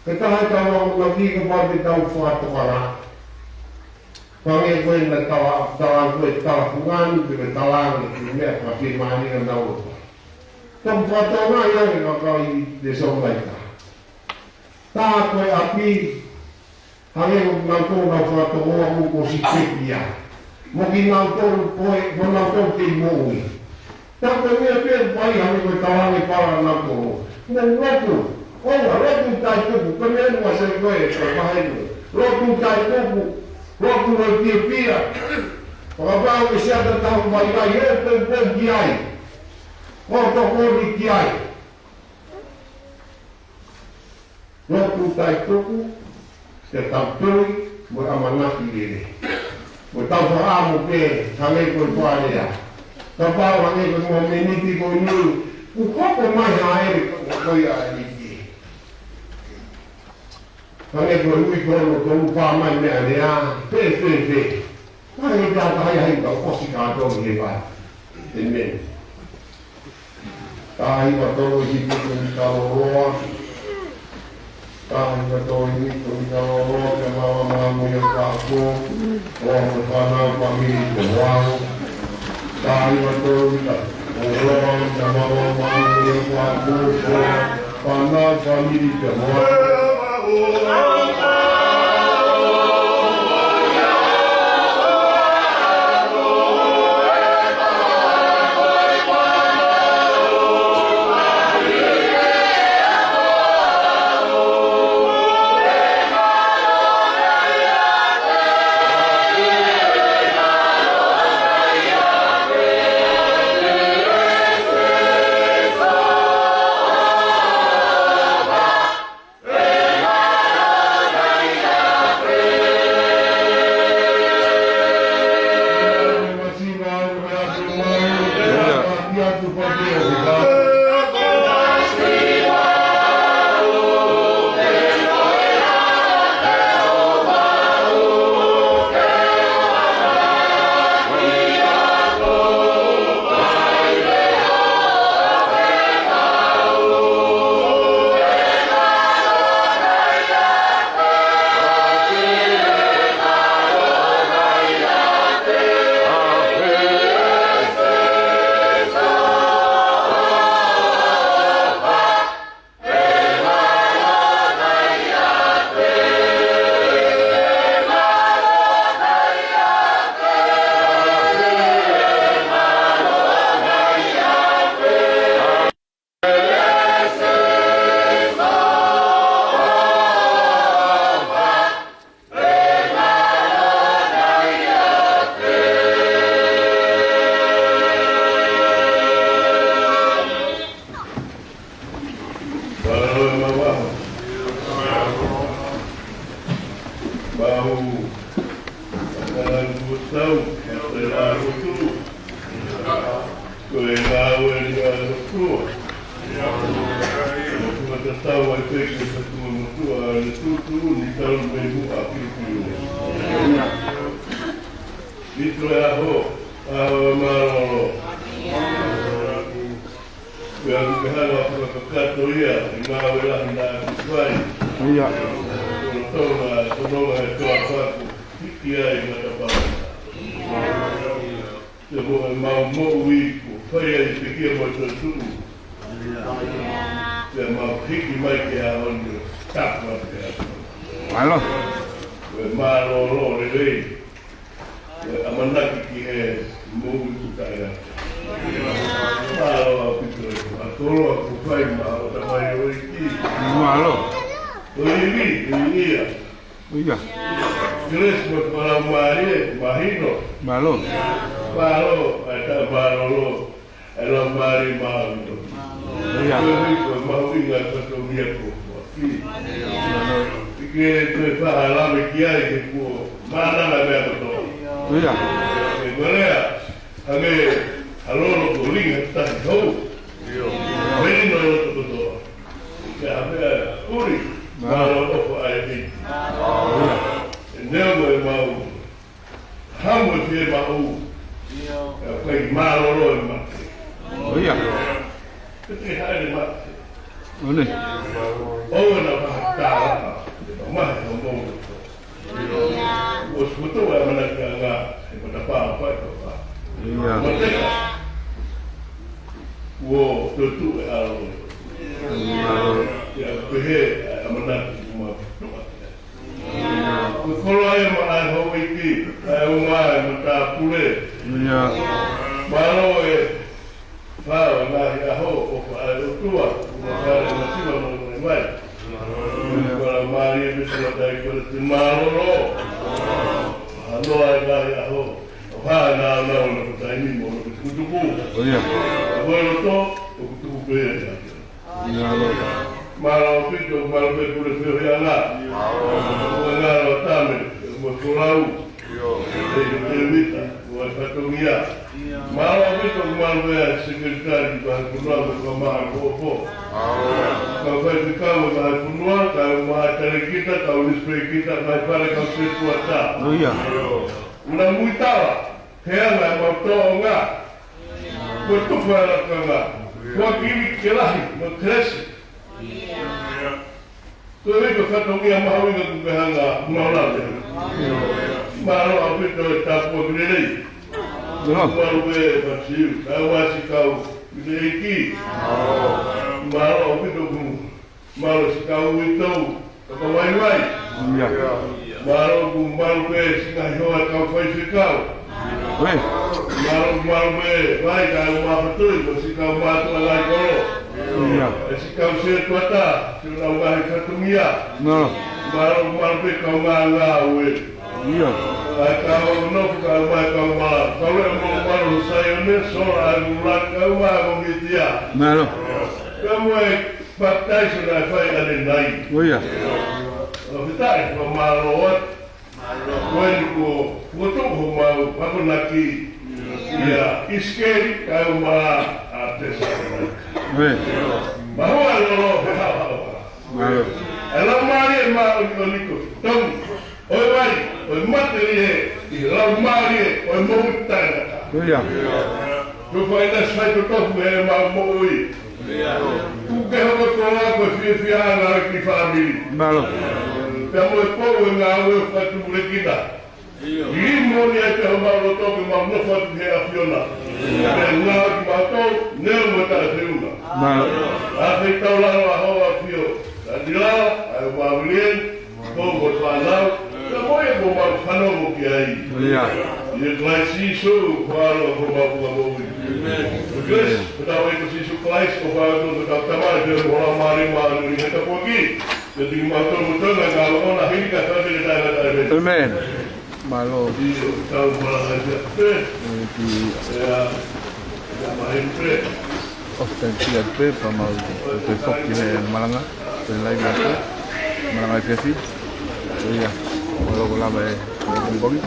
Ko e taha e tau akonaki kapau te tau fakatokanga. Hangē ko e na tala, tala ko e tala fungani, pe ko e tala ange, ko e meʻa fakafeʻāmani ʻa nautolu. Tau fakatokanga ia ke kakai te so mai ta. Tā ko e ʻapi, hangē ko nautolu nau fakatokoua mo ko si tekia. Mo kinautolu ko e, mo nautolu kei moʻui. Tā ko e meʻa pē ʻoku fai hangē ko e talaange pala nautolu. Mo lotu, ʻoua, lotu taʻetuku, ko e meʻa ʻoku ʻasi ko ē, ko e vahe ʻe ua. Lotu taʻetuku, lotu ʻo e fiefia. Fakapapau ʻe siata tau mai ai, ʻo poupou ki ai. ʻO tokoni ki ai. Lotu taʻetuku, ke tau tui, mo e ʻamanaki lelei. Mo tau fakaʻamu pē, hangē ko e fakalea. Kapau hangē ko e momeniti ko eni, ʻoku hoko mai ha ʻēle ko, ko ia ʻEiki. Hangē ko e ui ko ē ʻo tonu pā mai meʻa lea, pē, pē, pē. Ka he ka taha ia he ka ʻosi ka tō ni he vai. ʻĒmeni. Taha hiva tolu hiva tolu ni ka loloa. Taha hiva tolu hiva tolu ni ka loloa, ke mama mamu ia ka ko. ʻO mo fānau fāmili ke moau. Taha hiva tolu ni ka loloa, ke mama mamu ia ka ko. Fānau fāmili ke moau. Ko e ngāue ʻa e ʻOtua. ʻOku tatau ai pē ki he ʻOtua motuʻa, ʻa ʻene tuʻutuʻuni talu mei muʻa ki he ʻOtua. Nitō e ʻaho, ʻaho ʻo e mālōlō. Pea ʻoku ke hanga ʻo fakakakato ia, ʻi he ngāue lahi naʻa ke fai. ʻIo. Tolonga, tolonga e toa fako, hiki ai matapā. Pea mo e mau moʻui kuo fai ai e pekia mo e toetuʻu. Pea mau Hiki mai ki he ʻaho ni, tapu atu ki he ʻAfiona. Mālō. Ko e mālōlō lelei. Ko e ʻamanaki ki he moʻui ʻoku taʻengata. Mālō ʻaupito e fakakoloa kuo fai maʻa hoʻo tamaioʻeiki. Mālō. Ko e ivi, ko e ivi ia. ʻIo. Kelesi mo e fakalaumālie, mahino. Mālō. Mālō, ʻa e taʻemālōlō. ʻA e Laumālie Māʻoniʻoni. ʻIo. Ko e hiko mahuʻinga e fatongia kuo foaki. ʻIo. ʻIkai ke toe faʻa lave ki ai he kuo mānava e meʻa kotoa. ʻIo. Ke ko e lea, hangē ha lolo kuo lingi ha tahi hou. ʻIo. Melino e loto kotoa. Ke ha meʻa ʻuli, mālō. Mālō ʻofa ʻa e ʻEiki. ʻIo. ʻE neongo e maʻu. Hamu e fiemaʻu. ʻIo. ʻE ʻikai mālōlō e mate. ʻIo. Pe te haʻele mate. ʻOne. ʻOua naʻa faʻa tālaka. Te mamahi hoʻomou loto. ʻIo. Kuo ʻosi kotoa e ʻamanakiʻanga he matapā ʻo fai papa. ʻIo. Mateka. Kuo toetuʻu e ʻAlo. ʻIo. Ia pehē ʻa e ʻamanaki kuo ma tuʻa ki ai. Ko e koloa ia maʻa e houʻeiki, ʻa e uma e matāpule. ʻIo. Mālō e fao e ngaahi ʻaho, ʻofa ʻa e ʻOtua, ʻoku ma fale masiva mo e vaivai. ʻIo. Ko e Laumālie pē ʻoku tau kole te mālōlō. Hanoa e ngaahi ʻaho, ʻo hā e nāunau ʻo e taimi mo e tukutuku. ʻIo. Ko e loto, ʻoku tuku pē ia. Mālō. Mālō ʻaupito, mālō pē Pule Feohiʻanga. Mālō. Mālō Tame, mo Folau. ʻIo. ʻE Tēvita, mo e fatongia. Mālō ʻaupito, mālō pē ʻa e sekelitali, mo e fonua, mo e kau maʻa popo. Mālō. Kau faifekau mo e fonua, kau maʻa talēkita, kau newspaper kita, kau fale, kau setuata. ʻIo. ʻUna muitala, he anga ʻemau tōʻonga. Ko e tufa e lakanga. Ko e kiwi ke lahi, mo e kelesi. Ko e hiko fatongia mahuʻinga kuo ke hanga ʻo lave. Mālō ʻaupito e tāpuaki lelei. Mālō. Mālō pē Fatu Siu, kau ʻa Sikau, ʻi he ʻEiki. Mālō ʻaupito kuo mālō Sikau uitou, kau vaivai. ʻIo. Mālō kuo mālō pē siʻi ngaahi hoa kau faifekau. ʻIo. Mālō, mālō pē vai kau mafatui, mo siʻi kau mātuʻa lahi kolo. ʻIo. ʻE siʻi kau setuata, siʻi lau ngaahi fatongia. Mālō. Mālō, mālō pē kau ngāngāue. ʻIo. ʻA e kau nofo kau mai kau mā, kau e mo mālō Saione, sola ʻa e lula kau mā mo Mitia. Mālō. Kau mai Papitaiso naʻe fai ʻanenai. ʻIo. ʻOku tau fakamālō atu. Ko eni kuo, kuo tuʻu homau akonaki. ʻIa, ʻIsikeli, kau mā ʻa Tesalonaika. ʻIo. Mahua lolo he haohaoa. ʻIo. ʻE Laumālie Māʻoniʻoni ko Tongi. ʻO e vai, ʻo e matelie, ʻi he laumālie, ʻo e moʻui taʻengata. ʻIo. Ko e fai na sai to tofu he mau moʻui. ʻIo. ʻOku ke hoko kotoa ko e fiefia ʻa e kiʻi fāmili. Mālō. Pea mo e pou e ngāue ʻoku ke tukulekina. ʻIo. Limo ni ai pē homau loto ke mau nofo atu he ʻAfiona. ʻIo. Pea ngāue kimautolu, neongo taʻefeʻunga. Mālō. ʻA e feitau lalo ʻa ho ʻAfio. Ka tila, ʻa e mau lien, Ko e fānau, ka mo e ko mau fanongo ki ai. ʻIo. ʻIa Kalaisi Sīsū, ko e ʻAlo ko mau Fakamoʻui. ʻĒmeni. Ko Kalaisi, ko tau ʻEiki ko Sīsū Kalaisi, ko e fānau ko tau Tamai, ko e Laumālie Māʻoniʻoni, ke tapuaki. Ke tiki mau tonu tonu, ka ʻoku na hili ka fai ke tae na tae. ʻĒmeni. Mālō. ʻIo, tau malanga ia. ʻE ki ʻIa, ʻia mahi pē. Off time ʻia pē, pea mau toe foki he malanga, toe live ʻia pē, malanga ʻi he fefi. ʻIo, mālō ko lava e, e pongipongi.